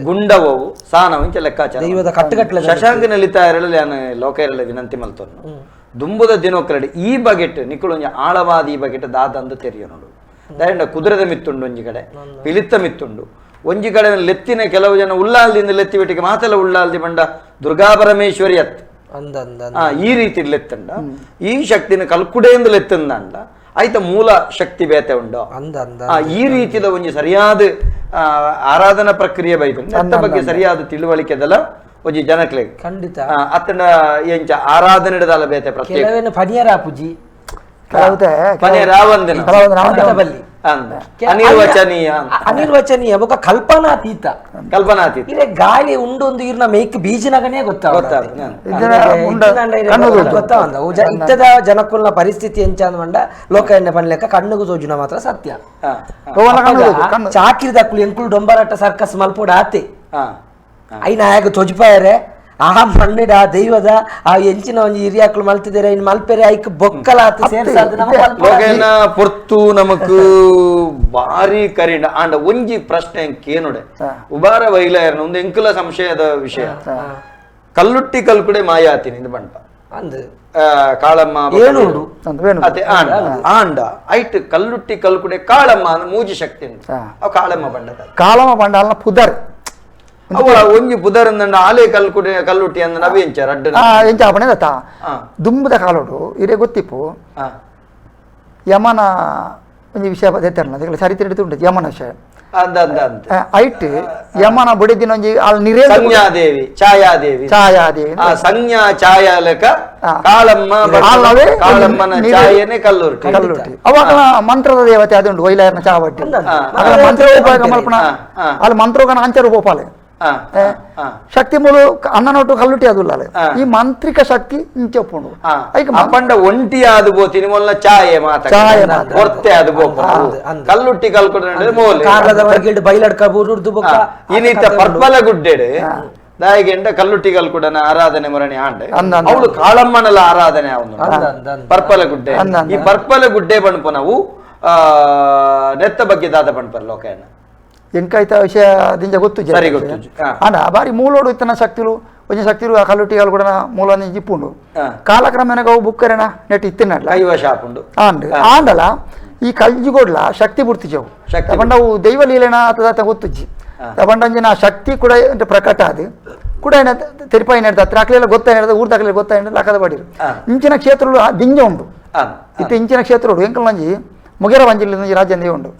ಗುಂಡವವು ಸಾನ ಮುಂಚೆ ಲೆಕ್ಕಾಚಾರ ದೈವದ ಕಟ್ಟುಕಟ್ಟಲೆ. ಶಶಾಂಕ ನಲಿತಾ ಇರಲಿ ನಾನು ಲೋಕ ಇರಲಿ ವಿನಂತಿ ಮಲ್ತೋನು ದುಂಬುದ ದಿನೋಕರಡಿ ಈ ಬಗೆಟ್ ನಿಕ್ಕುಳೊಂಜಿ ಆಳವಾದ ಈ ಬಗೆಟ್ ದಾದಂದು ತೆರಿಯ ನೋಡು. ದಾಯಂಡ ಕುದುರೆದ ಮಿತ್ತುಂಡು, ಒಂಜಿ ಕಡೆ ಪಿಲಿತ್ತ ಮಿತ್ತುಂಡು, ಒಂಜಿ ಕಡೆ ಲೆತ್ತಿನ ಕೆಲವು ಜನ ಉಳ್ಳಾಲ್ದಿಂದ ಲೆತ್ತಿ ಬಿಟ್ಟಿಗೆ ಮಾತೆಲ್ಲ ಉಳ್ಳಾಲ್ದಿ ಬಂಡ ದುರ್ಗಾ ಪರಮೇಶ್ವರಿ ಅತ್ ಈ ರೀತಿ ಲೆತ್ತಂಡ ಈ ಶಕ್ತಿನ ಕಲ್ಕುಡೆಯಿಂದ ಲೆತ್ತಂದ ಆಯ್ತ ಮೂಲ ಶಕ್ತಿ ಬೇತೆ ಉಂಡು. ಈ ರೀತಿದ ಒಂಜಿ ಸರಿಯಾದ ಆರಾಧನಾ ಪ್ರಕ್ರಿಯೆ ಬೈತು ಅತ್ತ ಬಗ್ಗೆ ಸರಿಯಾದ ತಿಳುವಳಿಕೆದಲ್ಲ ಒಂಜಿ ಜನಕ್ಲೆ ಖಂಡಿತ ಅತ್ತನ ಎಂಚ ಆರಾಧನೆ ಬೇತೆ ಪ್ರತ್ಯೇಕ ಪನಿಯರ ಪೂಜಿ ಅನಿರ್ವಚನೀಯ ಅನಿರ್ವಚನೀಯ ಬೊಕ ಕಲ್ಪನಾತೀತ ಕಲ್ಪನಾತೀತ ಇರೆ ಗಾಳಿ ಉಂಡೊಂದು ಇರ್ನ ಮೇಕ್ ಬೀಜಿನಗನೇ ಗೊತ್ತಾಗ ಇತ್ತದ ಜನಕುಲ್ನ ಪರಿಸ್ಥಿತಿ ಎಂಚ ಅಂದ ಲೋಕ ಎಣ್ಣೆ ಪನ್ಲೆಕ್ಕ ಕಣ್ಣುಗು ತೋಜುನ ಮಾತ್ರ ಸತ್ಯ. ಚಾಕಿರಿದಕ್ಕುಲು ಎಂಕುಲು ಡೊಂಬರಾಟ ಸರ್ಕಸ್ ಮಲ್ಪೋಡ ಆತೆ ಐನ ಆಯಾಗ ತೊಜಿಪಾಯರೆ ಆ ಮಣ್ಣಿಡ ಆ ದೈವದ ಆ ಎಂಚಿನ ಒಂಜಿ ಹಿರಿಯಾಕ್ಲು ಮಲ್ತಿದ್ದಾರೆ ಇನ್ ಮಲ್ಪೆರೆ ಐಕ್ ಬೊಕ್ಕಲ ಲೋಕೇನ ಪೊರ್ತು ನಮಕ್ ಬಾರಿ ಕರಿಂಡ ಆಂಡ ಒಂಜಿ ಪ್ರಶ್ನೆ ಕೇನುಡೆ ಉಬಾರ ವೈಲಾಯರ್ನ ಒಂದು ಎಂಕುಲ ಸಂಶಯದ ವಿಷಯ. ಕಲ್ಲುಟ್ಟಿ ಕಲ್ಕುಡೆ ಮಾಯಾತಿನಿ ಇದು ಬಂಟ ಅಂದ್ ಕಾಳಮ್ಮ ಅದೇ ಆಂಡ ಆಂಡ ಐಟ್ ಕಲ್ಲುಟ್ಟಿ ಕಲ್ಕುಡೆ ಕಾಳಮ್ಮ ಅಂದ್ರೆ ಮೂಜಿ ಶಕ್ತಿ ಅವು ಕಾಳಮ್ಮ ಬಂಡ ಕಾಳಮ್ಮ ಬಂಡ ಅಲ್ಲ ಪುದರ್ ಒಂಜಿ ಪುದರ್ ಅಂದಂಡ ಆಲೆ ಕಲ್ಕುಡೆ ಕಲ್ಲುಟ್ಟಿ ಅಂದ ನವಿ ಎಂಚ ರಡ್ಡ ಎಂಚ ಆಪಣೆ ದತ್ತ ದುಂಬುದ ಕಾಲೋಡು ಇರೆ ಗೊತ್ತಿಪ್ಪು ಯಮನ ಒಂಜಿ ವಿಷಯ ಎತ್ತರಲ್ಲ ಅದಕ್ಕೆ ಚರಿತ್ರೆ ಉಂಟು ಯಮನ ವಿಷಯ ಐಟ್ ಯಮನ ಬುಡಿದಿನ ಒಂಜಿ ಅಲ್ಲಿ ನಿರೇ ಸಂಜ್ಞಾದೇವಿ ಛಾಯಾದೇವಿ ಛಾಯಾದೇವಿ ಸಂಜ್ಞಾ ಛಾಯಾ ಲೆಕ್ಕ ಕಾಳಮ್ಮ ಕಾಳಮ್ಮನ ಛಾಯೆನೆ ಕಲ್ಲುರ್ಟಿ ಕಲ್ಲುರ್ಟಿ ಅವಾಗ ಮಂತ್ರದ ದೇವತೆ ಅದುಂಟು ವೈಲಾಯರ್ನ ಚಾವಟ್ಟಿ ಅಲ್ಲ ಮಂತ್ರ ಉಪಯೋಗ ಮಲ್ಪಣ ಅಲ್ಲಿ ಮಂತ್ರೋಗನ ಅಂಚರು ಗೋಪಾಲೆ ಶಕ್ತಿ ಮೂಲ ಅಣ್ಣನೊಟ್ಟು ಕಲ್ಲುಟಿ ಅದುಲ್ಲ ಈ ಮಾಂತ್ರಿಕ ಶಕ್ತಿ ಇಂಚೊಪ್ಪುಂಡು ಪಂಡ ಒಂಟಿ ಆದು ಬೋತಿನಿ ಮೊಲ್ಲ ಚಾಯೆ ಮಾತ ಛಾಯೆ ಹೊರ್ತೆ ಅದು ಬೋಪ ಕಲ್ಲುಟ್ಟಿ ಕಲ್ಕೊಡ್ರೆ ಮೋಲೆ ಬೈಲಡ್ಕ ಬೂರುಡ್ದು ಬೊಕ್ಕ ಇನಿತ ಪರ್ಪಲ ಗುಡ್ಡೆಡು ದಾಯಿಗೆಂಡ ಕಲ್ಲುಟ್ಟಿ ಕಲ್ಕುಡನ ಆರಾಧನೆ ಮುರಣಿ ಆಂಡೆ ಅವಳು ಕಾಳಮ್ಮನಲ ಆರಾಧನೆ ಅವನು ಪರ್ಪಲ ಗುಡ್ಡೆ. ಈ ಪರ್ಪಲ ಗುಡ್ಡೆ ಬಣ್ಪ ನಾವು ನೆತ್ತ ಬಗ್ಗೆ ದಾದ ಬಣ್ಪರ್ ಲೋಕಯನ್ನ ಎಂಕಾಯ್ತ ವಿಷಯ ದಿಂಜ ಗೊತ್ತು ಸರಿ ಗೊತ್ತು ಅಂಡ ಬಾರಿ ಮೂಲೋಡು ಇತ್ತನ ಶಕ್ತಿಲು ಒಂಜಿ ಶಕ್ತಿಲು ಆ ಕಲ್ಲುಟ್ಟಿಗಳು ಕೂಡ ಮೂಲ ಇಪ್ಪುಂಡು ಕಾಲಕ್ರಮೇಣ ಅವು ಬುಕ್ಕರೆನ ನೆಟ್ ಇತ್ತಿನಲ್ಲ ಕೈವಶ ಆಪುಂಡು ಆಂಡ್ ಆಂಡಲ ಈ ಕಲ್ಜಿಗೋಡ್ಲ ಶಕ್ತಿ ಬುಡ್ತಿಜವು ಪಂಡ ಅವು ದೈವ ಲೀಲೆನ ಅಥವಾ ಗೊತ್ತುಜ್ಜಿ ಪಂಡಂಜಿನ ಶಕ್ತಿ ಕೂಡ ಪ್ರಕಟ ಅದು ಕೂಡ ಏನ ತೆರಿಪಾಯಿ ನೆಡ್ದ ಹತ್ರ ಅಕ್ಲೆಲ್ಲ ಗೊತ್ತಾಯ ಊರ್ದ ಅಕ್ಲೆಲ್ಲ ಗೊತ್ತಾಯ ಲಕ್ಕದ ಬಾಡಿರು ಇಂಚಿನ ಕ್ಷೇತ್ರಗಳು ದಿಂಜ ಉಂಡು ಇತ್ತ ಇಂಚಿನ ಕ್ಷೇತ್ರಗಳು ಎಂಕಲ್ನಂಜಿ ಮುಗೇರ ಬಂಜಿಲಿ ರಾಜ್ಯ ಉಂಡು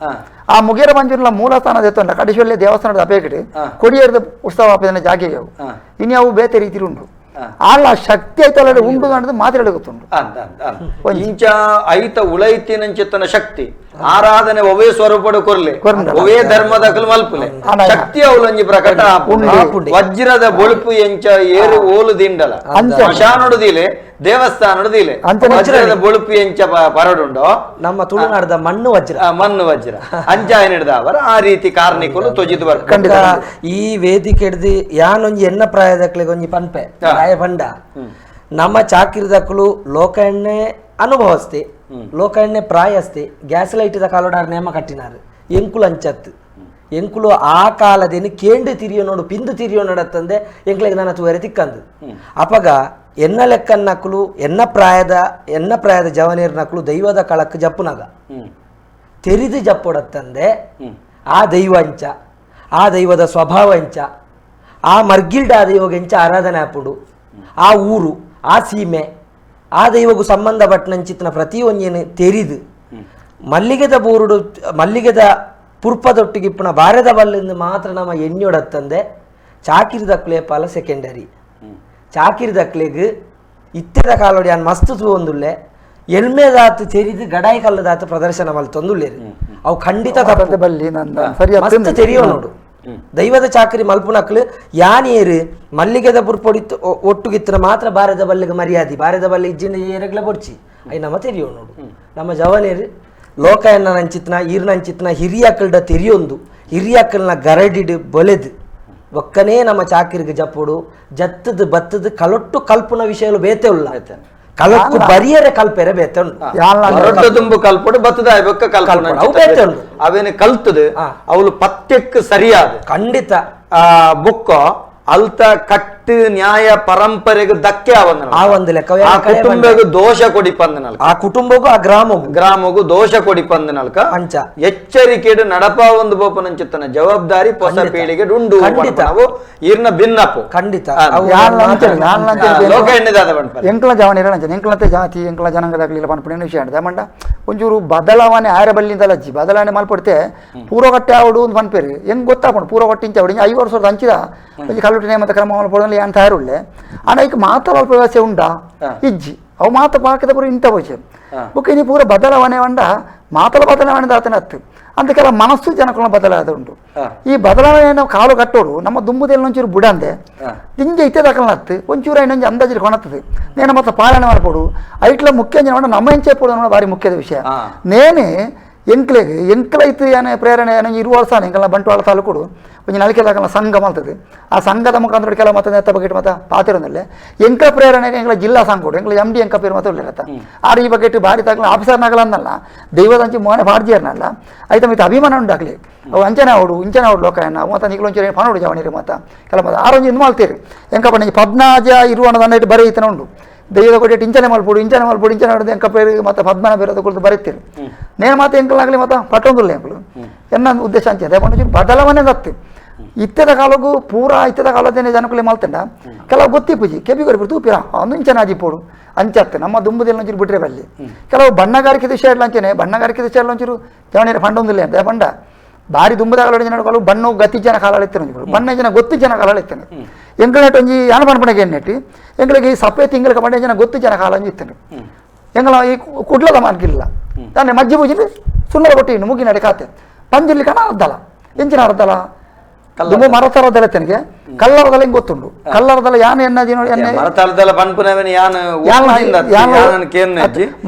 ಆ ಮುಗೇರ ಬಂಜಿರ್ಲ ಮೂಲ ಸ್ಥಾನ ದೇವಸ್ಥಾನ ಕಡಿಶೊಲ್ಲೆ ದೇವಸ್ಥಾನದ ಅಪೇಕಡೆ ಕೊಡಿಯೇರದ ಉತ್ಸವ ಆಪದನ ಜಾಗೆಗೆ ಅವು ಇನ್ನು ಅವು ಬೇತೆ ರೀತಿ ಉಂಡು ಆಲ್ಲ ಶಕ್ತಿ ಐತಲ್ಲ ಉಂಡು ಅನ್ನೋದು ಮಾತ್ರ ಗೊತ್ತುಂಡು. ಇಂಚ ಐತ ಉಳೈತಿನಂಚಿತ್ತನ ಶಕ್ತಿ ಆರಾಧನೆ ಒವೇ ಸ್ವರೂಪಡು ಕೊರ್ಲೆ ಒವೇ ಧರ್ಮದ ಮಲ್ಪುಲೆ ಶಕ್ತಿ ಅವಲಂಜಿ ಪ್ರಕಟ ವಜ್ರದ ಬೊಳುಪು ಎಂಚ ಏರು ಓಲು ದಿಂಡಲ ಸ್ಮಶಾನೊಡುದಿಲೆ ದೇವಸ್ಥಾನೊಡುದಿಲೆ ವಜ್ರದ ಬೊಳುಪು ಎಂಚ ಪರಡುಂಡೋ ನಮ್ಮ ತುಳುನಾಡದ ಮಣ್ಣು ವಜ್ರ ಮಣ್ಣು ವಜ್ರ ಅಂಚಾಯನಿಡ್ದ ಅವರ ಆ ರೀತಿ ಕಾರ್ಣಿಕರು ತೊಜಿದು ಬರ್ಕೊಂಡು ಈ ವೇದಿಕೆ ಹಿಡ್ದು ಯಾನೊಂಜಿ ಎನ್ನ ಪ್ರಾಯದಕ್ಲೆಗ್ ಒಂಜಿ ಪನ್ಪೆ ಪ್ರಾಯ ಪಂಡ ನಮ್ಮ ಚಾಕಿರಿದಕ್ಕಲು ಲೋಕ ಎಣ್ಣೆ ಅನುಭವಸ್ತೆ ಲೋಕ ಎಣ್ಣೆ ಪ್ರಾಯಸ್ತೆ ಗ್ಯಾಸ್ ಲೈಟ್ದ ಕಾಲೋಡಾರ್ ನೇಮ ಕಟ್ಟಿನಾರು ಎಂಕುಲು ಅಂಚತ್ತು ಎಂಕುಲು ಆ ಕಾಲದೇನು ಕೇಂಡು ತಿರಿಯೋ ನೋಡು ಪಿಂದು ತಿರಿಯೋ ನೋಡತ್ತಂದೆ ಎಂಕ್ಲೆಗ್ ನನ್ನ ತೂವರೆ ತಿಕ್ಕಂದು ಅಪಗ ಎನ್ನ ಲೆಕ್ಕನ್ನಕ್ಕಲು ಎನ್ನ ಪ್ರಾಯದ ಜವನೇರ್ ನಕಲು ದೈವದ ಕಳಕ್ಕೆ ಜಪ್ಪುನಾಗ ತೆರಿದು ಜಪ್ಪೊಡತ್ತಂದೆ ಆ ದೈವ ಅಂಚ ಆ ದೈವದ ಸ್ವಭಾವ ಅಂಚ ಆ ಮರ್ಗಿಲ್ಡ ಆ ದೈವಗೆಂಚ ಆರಾಧನೆ ಆಪುಂಡು ಆ ಊರು ಆ ಸೀಮೆ ಆ ದೈವಗೂ ಸಂಬಂಧಪಟ್ಟನಂಚಿತ್ನ ಪ್ರತಿಯೊಂದೇನು ತೆರಿದು ಮಲ್ಲಿಗೆದ ಬೂರುಡು ಮಲ್ಲಿಗೆದ ಪುರ್ಪದೊಟ್ಟಿಗಿಪ್ಪುನ ಬಾರದ ಬಲ್ಲಿಂದ ಮಾತ್ರ ನಮ್ಮ ಎಣ್ಣೊಡತ್ತಂದೆ ಚಾಕಿರಿದಕ್ಲೆ ಪಾಲ ಸೆಕೆಂಡರಿ ಚಾಕಿರಿದಕ್ಲೆಗ್ ಇತ್ತೆದ ಕಾಲೋಡಿ ಅನ್ ಮಸ್ತ್ ತೂವೊಂದುಲ್ಲೆ ಎಲ್ಮೆದಾತು ತೆರಿದು ಗಡಾಯಿ ಕಲ್ಲದಾತು ಪ್ರದರ್ಶನ ಮಲ್ತೊಂದುಲ್ಲೇರು ಅವು ಖಂಡಿತ ತಪ್ಪು ಬಲ್ಲಿ ಸರಿ ಮಸ್ತ್ ತೆರಿಯೋ ನೋಡು ದೈವದ ಚಾಕರಿ ಮಲ್ಪುನಕ್ಲು ಯಾನೇರು ಮಲ್ಲಿಗೆದ ಪುರ್ಪೊಡಿತ್ತು ಒಟ್ಟುಗಿತ್ತನ ಮಾತ್ರ ಬಾರದ ಬಲ್ಲಿಗೆ ಮರ್ಯಾದೆ ಬಾರದ ಬಲ್ಲಿ ಇಜ್ಜಿನ ಏರಗ್ಲ ಬೊಡ್ಚಿ I ನಮ್ಮ ತೆರಿಯೋ ನೋಡು ನಮ್ಮ ಜವನೇರು ಲೋಕ ಎನ್ನ ನಂಚಿತ್ನ ಈರ್ನಂಚಿತ್ನ ಹಿರಿಯಕ್ಕಲ್ಡ ತೆರಿಯೊಂದು ಹಿರಿಯಕ್ಕಲ್ನ ಗರಡಿಡು ಬೊಲೆದು ಒಕ್ಕನೇ ನಮ್ಮ ಚಾಕಿರಿಗೆ ಜಪ್ಪುಡು ಜತ್ತದ ಬತ್ತದ ಕಲೊಟ್ಟು ಕಲ್ಪುನ ವಿಷಯಲು ಬೇತೆ ಉಲ್ಲ ಕಲೊಕ್ಕು ಬರಿಯರೆ ಕಲ್ಪೆರೆ ಬೇತೆ ಉಂಡು ತುಂಬು ಕಲ್ಪಡು ಬತ್ತದ ಬೊಕ್ಕ ಕಲ್ಪುನ ಬೇತೆ ಉಂಡು ಅವೇನು ಕಲ್ತದ ಅವಳು ಪತ್ಯಕ್ಕೆ ಸರಿಯಾದ ಖಂಡಿತ ಆ ಬೊಕ್ಕ ಅಲ್ತ ಕಟ್ಟು ನ್ಯಾಯ ಪರಂಪರೆಗೆ ಧಕ್ಕೆ ಆ ಒಂದು ಲೆಕ್ಕ ಆ ಕುಟುಂಬಗೂ ದೋಷ ಕೊಡಿಪಂದನಲ್ಕ ಆ ಕುಟುಂಬಗೂ ಆ ಗ್ರಾಮಗೂ ಗ್ರಾಮಗೂ ದೋಷ ಕೊಡಿಪಂದನಲ್ಕ ಅಂಚ ಎಚ್ಚರಿಕೆ ನಡಪ ಒಂದು ಬೋಪನಂಚಿತ್ತನ ಜವಾಬ್ದಾರಿ ಹೊಸ ಪೀಳಿಗೆ ಉಂಡು ನಾವು ಇರ್ನ ಭಿನ್ನಪ್ಪು ಖಂಡಿತ ಲೋಕ ಎಣ್ಣೆದಾದ ಎಂಕಲ ಜವನ ಇರ ಎಂಕಲಂತೆ ಜಾತಿ ಎಂಕಲ ಜನಾಂಗದಾಗಲಿಲ್ಲ ಪನ್ಪುಣ ವಿಷಯ ಅಂಡ ಮಂಡ ಒಂಚೂರು ಬದಲಾವಣೆ ಆರ ಬಲ್ಲಿಂದಲ್ಲ ಅಜ್ಜಿ ಬದಲಾವಣೆ ಮಲ್ಪಡ್ತೆ ಪೂರ್ವಗಟ್ಟೆ ಆವಡು ಒಂದು ಪನ್ಪೇರು ಹೆಂಗ್ ಗೊತ್ತಾಪುಂಡು ಪೂರ್ವಗಟ್ಟಿಂಚ ಆವಡು 5 ವರ್ಷದ ಅಂಚಿದ ಒಂಜಿ ಕಲ್ಲುಟ್ಟಿನ ಮತ್ತೆ ಕ್ರಮ ಮಲ್ಪೊಡಲ್ಲಿ ಅಂತ ತಯಾರುಳ್ಳೆ ಆಂಡ ಐಕ್ ಮಾತ್ರ ಅಲ್ಪ ವ್ಯವಸ್ಥೆ ಉಂಡಾ ಇಜ್ಜಿ ಅವು ಮಾತ್ರ ಪಾಕದ ಪೂರ ಇಂಥ ಪೋಚೆ ಬುಕ್ ಇನಿ ಪೂರ ಬದಲಾವಣೆ వంಡ ಮಾತಲ ಬದಲಾವಣೆ ದಾತನ ಹತ್ತು ಅಂತ ಕೆಲ ಮನಸ್ಸು ಜನಕುಲ ಬದಲಾದ ಉಂಟು. ಈ ಬದಲಾವಣೆ ನಾವು ಕಾಲು ಕಟ್ಟೋಡು ನಮ್ಮ ದುಂಬುದೆಲ್ಲ ಒಂಚೂರು ಬುಡಂದೆ ದಿಂಜೆ ಇತ್ತೆ ದಾಖಲ ಹತ್ತು ಒಂಚೂರು ಐನೊಂಜಿ ಅಂದಾಜು ಕೊಣತ್ತದೆ ನೇನು ಮತ್ತೆ ಪಾಲನೆ ಮಾಡ್ಕೊಡು ಐಟ್ಲ ಮುಖ್ಯ ನಮ್ಮ ಎಂಚೆ ಪೋಡು ಭಾರಿ ಮುಖ್ಯದ ವಿಷಯ. ನೇನೆ ಎಂಕ್ಲೆಗ್ ಎಂಕ್ಲೈತು ಏನೇ ಪ್ರೇರಣೆ ಏನೋ ಇರುವ ವರ್ಷ ಎಂಕಲ್ನ ಬಂಟ್ವಾಳ ತಾಲೂಕುಡು ಒಂಜಿ ನಲಿಕೆ ದಾಖಲ ಸಂಘ ಮಲ್ತದೆ. ಆ ಸಂಘದ ಮುಖಾಂತರ ಕೆಲವು ಮತ್ತೆ ನೆತ್ತ ಬಗೆಟ್ ಮತ್ತೆ ಪಾತಿರೋದಲ್ಲೇ ಎಂಕ ಪ್ರೇರಣೆ ಎಂಕಲ ಜಿಲ್ಲಾ ಸಂಘ ಕೊಡು ಎಂಕಲ ಎಂ ಡಿ ಎಂಕ ಪೇರು ಮತ್ತೆ ಉಳ್ಳಿರತ್ತ ಆರು ಈ ಬಗೆಟ್ ಭಾರಿ ತಾಕಲ ಆಫೀಸರ್ನಾಗಲ ಅಂದಲ್ಲ ದೈವದಂಚಿ ಮೋನೆ ಬಾರ್ಜಿಯರ್ನಲ್ಲ ಐತ ಮಿತ್ತ ಅಭಿಮಾನ ಉಂಡಾಗ್ಲಿ ಅವು ಅಂಚನೆ ಅವಡು ಇಂಚನೆ ಅವಡು ಲೋಕ ಮತ್ತು ನಿಕ್ಲು ಒಂಚೂರು ಪಣೋಡು ಜವನಿರು ಮತ್ತು ಕೆಲ ಮತ್ತೆ ಆರೊಂಜಿ ಇದು ಮಲ್ತೀರಿ ಎಂಕ ಪಂಡ ಪದ್ನಾಜ ಇರುವ ಅನ್ನೋ ಬರೀ ಈತನ ಉಂಡು ದೈವದ ಕೊಟ್ಟೆ ಇಂಚನೆ ಮಲ್ಪುಡು ಇಂಚನೆ ಮಲ್ಪುಡು ಇಂಚನೆ ಹೊಡೆದು ಎಂಕ ಪೇರು ಮತ್ತು ಪದ್ಮನ ಬೇರೆ ಕುರಿತು ಬರೀತೀರಿ ನೇನು ಮಾತು ಎಂಕಲಾಗಲಿ ಮತ್ತು ಪಟ್ಟೊಂದುಲ್ಲ ಎಂಕಲು ಎನ್ನ ಉದ್ದೇಶ ಅಂಚೆ ಪಂಡ ಬದಲಾವಣೆ ದತ್ತು ಇತ್ತೆದ ಕಾಲಕ್ಕೂ ಪೂರಾ ಇತ್ತೆದ ಕಾಲದೇನೆ ಜನಕುಲೆ ಮಲ್ತಂಡ ಕೆಲವು ಗೊತ್ತಿಪ್ಪುಜಿ ಕೆಬಿ ಕೊರಿಪು ತೂಪಿರ ಅಂದು ಇಂಚನೆ ಆಜಿಪೋಡು ಅಂಚತ್ತು ನಮ್ಮ ದುಂಬುದೆಲ್ಲ ಒಂಚೂರು ಬಿಟ್ರೆ ಬಲ್ಲಿ ಕೆಲವು ಬಣ್ಣಗಾರಿಕೆ ವಿಷಯ ಅಂಚನೆ ಬಣ್ಣಗಾರಿಕೆ ವಿಷಯ ಒಂಚೂರು ಜವನಿರ ಫಂಡೊಂದಿಲ್ಲ ಅಂತ ಬಣ್ಣ ಭಾರಿ ದುಂಬುದಾಗಲೋಡಿ ಜನ ಕಾಲು ಬಣ್ಣ ಗತಿ ಜನ ಕಾಲ ಇತ್ತು ಬಣ್ಣ ಜನ ಗೊತ್ತು ಜನ ಕಾಲ ಇತ್ತು ಎಂಕಲನೆಟ್ ಒಂಜಿ ಯಾನ ಪನ್ಪಣಗೆ ಎನ್ನೆಟ್ಟಿ ಎಂಗಳಿಗೆ ಈ ಸಪ್ಪೆ ತಿಂಗಳ ಬಣ್ಣ ಜನ ಗೊತ್ತು ಜನ ಕಾಲ ಒಂಜಿ ಇತ್ತು ಎಂಗಳ ಈ ಕುಡ್ಲದ ಮಾರ್ಗಿಲ್ಲ ತಾನೆ ಮಜ್ಜಿ ಪೂಜಿ ಸುಣ್ಣದ ಕೊಟ್ಟಿ ಮುಗಿನಡೆ ಕಾತೆ ಪಂಜುರ್ಲಿ ಕಣ ಅರ್ಧಲ ಎಂಚಿನ ಅರ್ಧಲ ದುಂಬು ಮರತರದಲ್ಲ ತನಗೆ ಕಲ್ಲರದಲ್ಲ ಹಿಂಗ್ ಗೊತ್ತುಂಡು ಕಲ್ಲರದಲ್ಲ ಯಾನ ಎನ್ನ ಎಣ್ಣೆ ಮರತರದಲ್ಲ ಪನ್ಪುನವನ ಯಾನ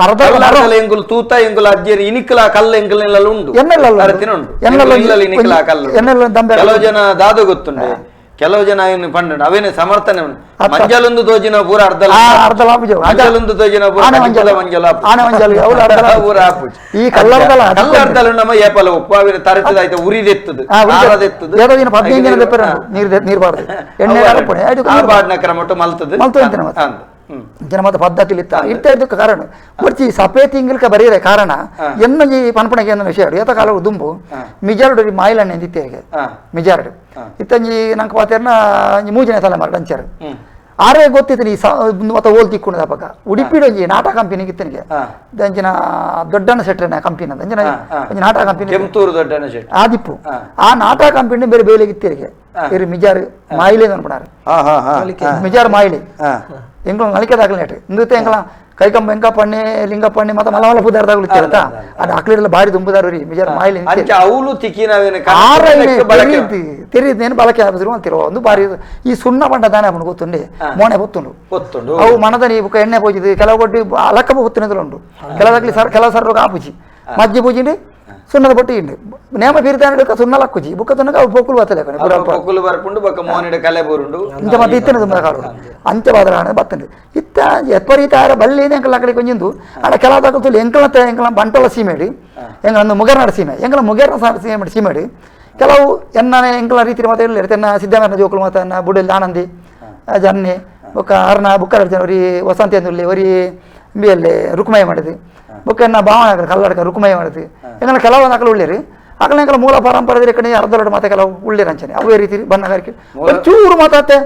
ಮರದಲ್ಲ ಎಂಗುಲು ತೂತ ಎಂಗುಲು ಅಜ್ಜಿಯರು ಇನಿಕಲ ಕಲ್ಲ ಎಂಗುಲೆಲ್ಲ ಉಂಡು ಎನ್ನೆಲ್ಲ ಇನಿಕಲ ಕಲ್ಲು ಎನ್ನೆಲ್ಲ ದಂಬೆ ಕೆಲವು ಜನ ದಾದು ಗೊತ್ತುಂಡು ಕೆಲವು ಜನ ಏನು ಪಂಡ ಅವೇನೆ ಸಮರ್ಥನೆ ಮಂಜಲೊಂದು ತೋಜಿನ ಪೂರ ಅರ್ಧ ಅರ್ಧ ಮಂಜಲೊಂದು ತೋಜಿನ ಪೂರ ಮಂಜಲ ಆನೆ ಮಂಜಲ ಪೂರ ಆಪುಜಿ ಈ ಕಲ್ಲರದಲ್ಲ ಕಲ್ಲರ್ದಲ್ಲ ನಮ್ಮ ಏಪಲ ಉಪ್ಪು ಅವೇನೆ ತರತದ ಆಯ್ತು ಉರಿದೆತ್ತದು ಆರದೆತ್ತದು 15 ದಿನ ದೆಪ್ಪರ ನೀರು ನೀರು ಬಾರದು ಎಣ್ಣೆ ಆ ಬಾಡ್ನ ಕ್ರಮಟ್ಟು ಮಲ್ತದು ಮಲ್ತು ಅಂತಾನೆ ಮತ್ತೆ ಜನ ಮತ್ತೆ ಪದ್ಧತಿ ಇತ್ತ ಇರ್ತಾ ಇದ್ದಕ್ಕೆ ಕಾರಣ ಬರ್ಚಿ ಸಪೇ ತಿಂಗಳಕ್ಕೆ ಬರೀರೆ ಕಾರಣ ಎನ್ನೊಂಜಿ ಪನ್ಪಣಕ್ಕೆ ಎನ್ನ ವಿಷಯ ಏತ ಕಾಲ ದುಂಬು ಮಿಜಾರುಡು ಮಾಯಿಲಣ್ಣೆ ಎಂದಿತ್ತೇಗೆ ಮಿಜಾರುಡು ಇತ್ತಂಜಿ ನಂಗೆ ಪಾತೇರ್ನ ಮೂಜನೆ ತಲೆ ಅಂಚಾರು ಆರೇ ಗೊತ್ತಿತ್ತು ಈ ಮತ್ತೆ ಓಲ್ ತಿಕ್ಕೊಂಡು ಅಪಗ ಉಡುಪಿಡೊಂಜಿ ನಾಟಕ ಕಂಪನಿ ಇತ್ತನಿಗೆ ಅಂಚಿನ ದೊಡ್ಡಣ್ಣ ಸೆಟ್ರನ ಕಂಪನಿ ಅಂತ ಅಂಚಿನ ಒಂಜಿ ನಾಟಕ ಕಂಪನಿ ಕೆಂಪೂರು ದೊಡ್ಡಣ್ಣ ಶೆಟ್ಟಿ ಆದಿಪ್ಪು ಆ ನಾಟಕ ಕಂಪನಿ ಬೇರೆ ಬೇಲೆಗೆ ಇತ್ತೇರಿಗೆ ಇರು ಮಿಜಾರು ಮಾಯಿಲೆ ಅನ್ಪಣಾರು ಮಿಜಾರು ಮಾಯಿಲೆ ಎಂಗ್ಲ ನಳಿಕೆ ದಾಖಲೆ ಇಂದುತ್ತೆ ಎಂಗ್ಲ ಕೈಕಂಬ ಎಂಕಪ್ಪಣ್ಣೆ ಲಿಂಗಪ್ಪಣ್ಣೆ ಮತ್ತೆ ಮಲಮಲ ಪುದಾರ್ ದಾಗಲು ಇತ್ತಿರತ್ತ ಅದು ಅಕ್ಲಿರಲ್ಲ ಬಾರಿ ದುಂಬುದಾರು ರೀ ಮಿಜಾರು ಮಾಯಿಲೆ ಅವಳು ತಿಕ್ಕಿನವೇನು ತೆರೀದೇನು ಬಳಕೆ ಆಪಿದ್ರು ಅಂತಿರೋ ಒಂದು ಬಾರಿ ಈ ಸುಣ್ಣ ಪಂಡ ದಾನೆ ಅವನು ಗೊತ್ತುಂಡೆ ಮೋಣೆ ಹೊತ್ತುಂಡು ಗೊತ್ತುಂಡು ಅವು ಮನದನಿ ಬುಕ್ಕ ಎಣ್ಣೆ ಪೂಜಿದು ಕೆಲವು ಕೊಟ್ಟು ಅಲಕ್ಕ ಹೊತ್ತುನದಲು ಉಂಟು ಕೆಲದಾಗ್ಲಿ ಸರ್ ಕೆಲವು ಸರ್ ಆಪುಜಿ ಮಜ್ಜಿ ಪೂಜಿಂಡು ಸುಣ್ಣದ ಬೊಟ್ಟಿ ಇಂಡು ನೇಮ ಬೀರ್ದಾನ ಸುಣ್ಣ ಲಕ್ಕುಜಿ ಬುಕ್ಕ ತುನ್ನಗ ಅವು ಪೊಕ್ಕುಲು ಬತ್ತಲೆ ಪೊಕ್ಕುಲು ಬರ್ಪುಂಡು ಬೊಕ್ಕ ಮೋನಿಡ ಕಲೆ ಬರುಂಡು ಇಂಚ ಮತ್ತೆ ಇತ್ತನೆ ತುಂಬ ಕಾಡು ಅಂಚೆ ಬಾದರಾಣ ಬತ್ತಂಡು ಇತ್ತ ಎಪ್ಪರೀತಾರ ಬಲ್ಲಿ ಎಂಕಲ ಅಕಡೆ ಕೊಂಜಿಂದು ಆಡ ಕೆಲವು ದಾಖಲು ಎಂಕಲ ಎಂಕಲ ಬಂಟೋಳ ಸೀಮೆಡಿ ಎಂಕಲ ಒಂದು ಮುಗರ್ನಾಡ ಸೀಮೆ ಎಂಕಲ ಮುಗರ್ನ ಸೀಮೆ ಸೀಮೆಡಿ ಕೆಲವು ಎನ್ನನೆ ಎಂಕಲ ರೀತಿ ಮಾತ ಇಲ್ಲ ತೆನ್ನ ಸಿದ್ದರಾಮಯ್ಯನ ಜೋಕುಲು ಮಾತನ್ನ ಬುಡಲ್ಲಿ ಆನಂದಿ ಜನ್ನಿ ಬೊಕ್ಕ ಅರ್ಣ ಬುಕ್ಕ ಒರಿ ವಸಂತಿ ಅಂದುಲ್ಲಿ ಒರಿ ಬಿಯಲ್ಲಿ ರುಕ್ಮಯ ಮಾಡಿದ್ದು ಬೊಕ್ಕ ಎನ್ನ ಭಾವನೆ ಕಲ್ಲಡಕ ರುಕ್ಮಯ ಮಾಡಿದ್ದು ಎಂಕಲ ಕೆಲವು ಅಕಲ ಉಳ್ಳೇರಿ ಅಕಲ ಎಂಕಲ ಮೂಲ ಪರಂಪರೆ ಕಡೆ ಅರ್ಧಲೋಡು ಮಾತೆ ಕೆಲವು ಉಳ್ಳೇರಿ ಅಂಚನೆ ಅವೇ ರೀತಿ ಬಣ್ಣಗಾರಿಕೆ ಒಂಚೂರು ಮಾತಾತೆ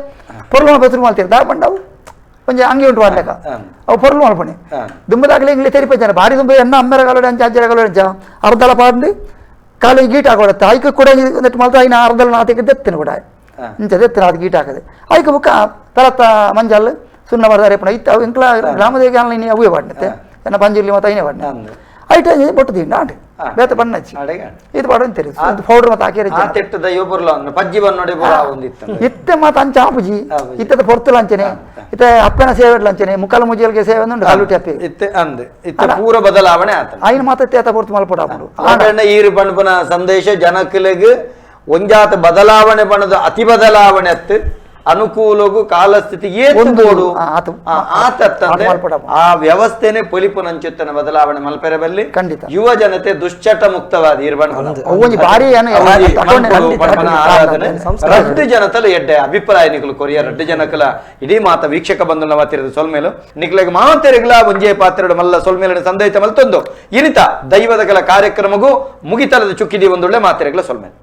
ಪೊರ್ಲು ಬಸರು ಮಾಡ್ತೀರಿ ದಾ ಬಂಡವು ಒಂಜಿ ಅಂಗಿ ಉಂಟು ಮಾಡ್ಲೆಕ್ಕ ಅವು ಪೊರ್ಲು ಮಲ್ಪಣಿ ದುಂಬದಾಗಲಿ ಇಂಗ್ಲಿ ತೆರಿಪ ಜನ ಭಾರಿ ದುಂಬ ಎನ್ನ ಅಮ್ಮೆರ ಕಲೋಡಿ ಅಂಚ ಅಜ್ಜರ ಕಲೋಡಿ ಅಂಚ ಅರ್ಧಲ ಪಾಡ್ಲಿ ಕಾಲು ಗೀಟ್ ಹಾಕೊಡತ್ತೆ ಐಕ ಕೂಡ ನೆಟ್ಟು ಮಲ್ತ ಐನ ಅರ್ಧಲ ನಾತಿಗೆ ದೆತ್ತಿನ ಕೂಡ ಇಂಚ ದೆತ್ತಿನ ಅದು ಗೀಟ್ ಹಾಕದೆ ಐಕ ಬುಕ್ಕ ಪೆಲತ್ತ ಮಂಜಲ್ ಸುಣ್ಣ ಬರ್ದಾರೆ ಪುಣ ಇತ್ತು ಅವು ಇಂಕ್ಲ ಗ್ರಾಮದೇವಿ ಆನ್ಲೈನ್ ಅವೇ ಪಾಡಿನತ್ತೆ ಎನ್ನ ಪಂಜುರ್ಲಿ ಮತ್ತು ಐನೇ ಪಾಡಿನ ಐಟ ಬೊಟ್ಟು ದಿಂಡ ಆಂಡ್ ಬೇತ ಬಣ್ಣಚ್ಚಿ ಇದು ಪಾಡು ಅಂತೀರಿ ಪೌಡರ್ ಮತ್ತೆ ಹಾಕಿರಿ ಇತ್ತೆ ಮಾತು ಅಂಚ ಆಪುಜಿ ಇತ್ತದ ಪೊರ್ತುಲ ಅಂಚನೆ ಇತ್ತೆ ಅಪ್ಪನ ಸೇವೆ ಅಂಚನೆ ಮುಕ್ಕಾಲು ಮುಜಿಯಲ್ಗೆ ಸೇವೆ ಉಂಡು ಕಲ್ಲುಟಿ ಅಪ್ಪಿ ಇತ್ತೆ ಅಂದೆ ಇತ್ತೆ ಪೂರ ಬದಲಾವಣೆ ಆತ ಆಯ್ನ ಮಾತ ತೇತ ಪೊರ್ತು ಮಲ್ಪಡ ಆಪುಂಡು ಈರು ಪಣ್ಪುನ ಸಂದೇಶ ಜನಕುಲೆಗ್ ಒಂಜಾತ ಬದಲಾವಣೆ ಬಣ್ಣದ ಅತಿ ಬದಲಾವಣೆ ಅತ್ತು ಅನುಕೂಲಗು ಕಾಲಸ್ಥಿತಿ ಏತು ಒಂದು, ಬೋಡು ಆತು. ಆತತ್ತಂದೆ ಆತು ಮಲ್ಪಡ. ಆ ವ್ಯವಸ್ಥೆನೆ ಪೊಲಿಪುನಂಚುತ್ತನ ಬದಲಾವಣೆ ಮಲ್ಪೆರೆ ಬಲ್ಲಿ ಖಂಡಿತ. ಯುವ ಜನತೆ ದುಶ್ಚಟ ಮುಕ್ತವಾದ ಇರ್ಬಣ್ಣ ಅವು ಒಂಜಿ ಭಾರಿ ಏನು ತಕೊಂಡೆ ಆರಾಧನೆ ಸಂಸ್ಕಾರ. ರಡ್ಡು ಜನತಲ ಎಡ್ಡೆ ಅಭಿಪ್ರಾಯ ನಿಕಲು ಕೊರಿಯ ರಡ್ಡು ಜನಕಲ ಇಡೀ ಮಾತ ವೀಕ್ಷಕ ಬಂಧುಲ ಮಾತಿರದ ಸೊಲ್ಮೇಲು ನಿಕ್ಲೆಗ್ ಮಾತೆರೆಗ್ಲ ಒಂಜೇ ಪಾತ್ರೆಡು ಮಲ್ಲ ಸೊಲ್ಮೇಲಿನ ಸಂದೈತ ಮಲ್ತೊಂದು ಇನಿತ ದೈವದ ಕೆಲ ಕಾರ್ಯಕ್ರಮಗೂ ಮುಗಿತಲದ ಚುಕ್ಕಿದಿ ಒಂದುಳ್ಳೆ ಮಾತೆರೆಗ್ಲ ಸೊಲ್ಮೇಲು.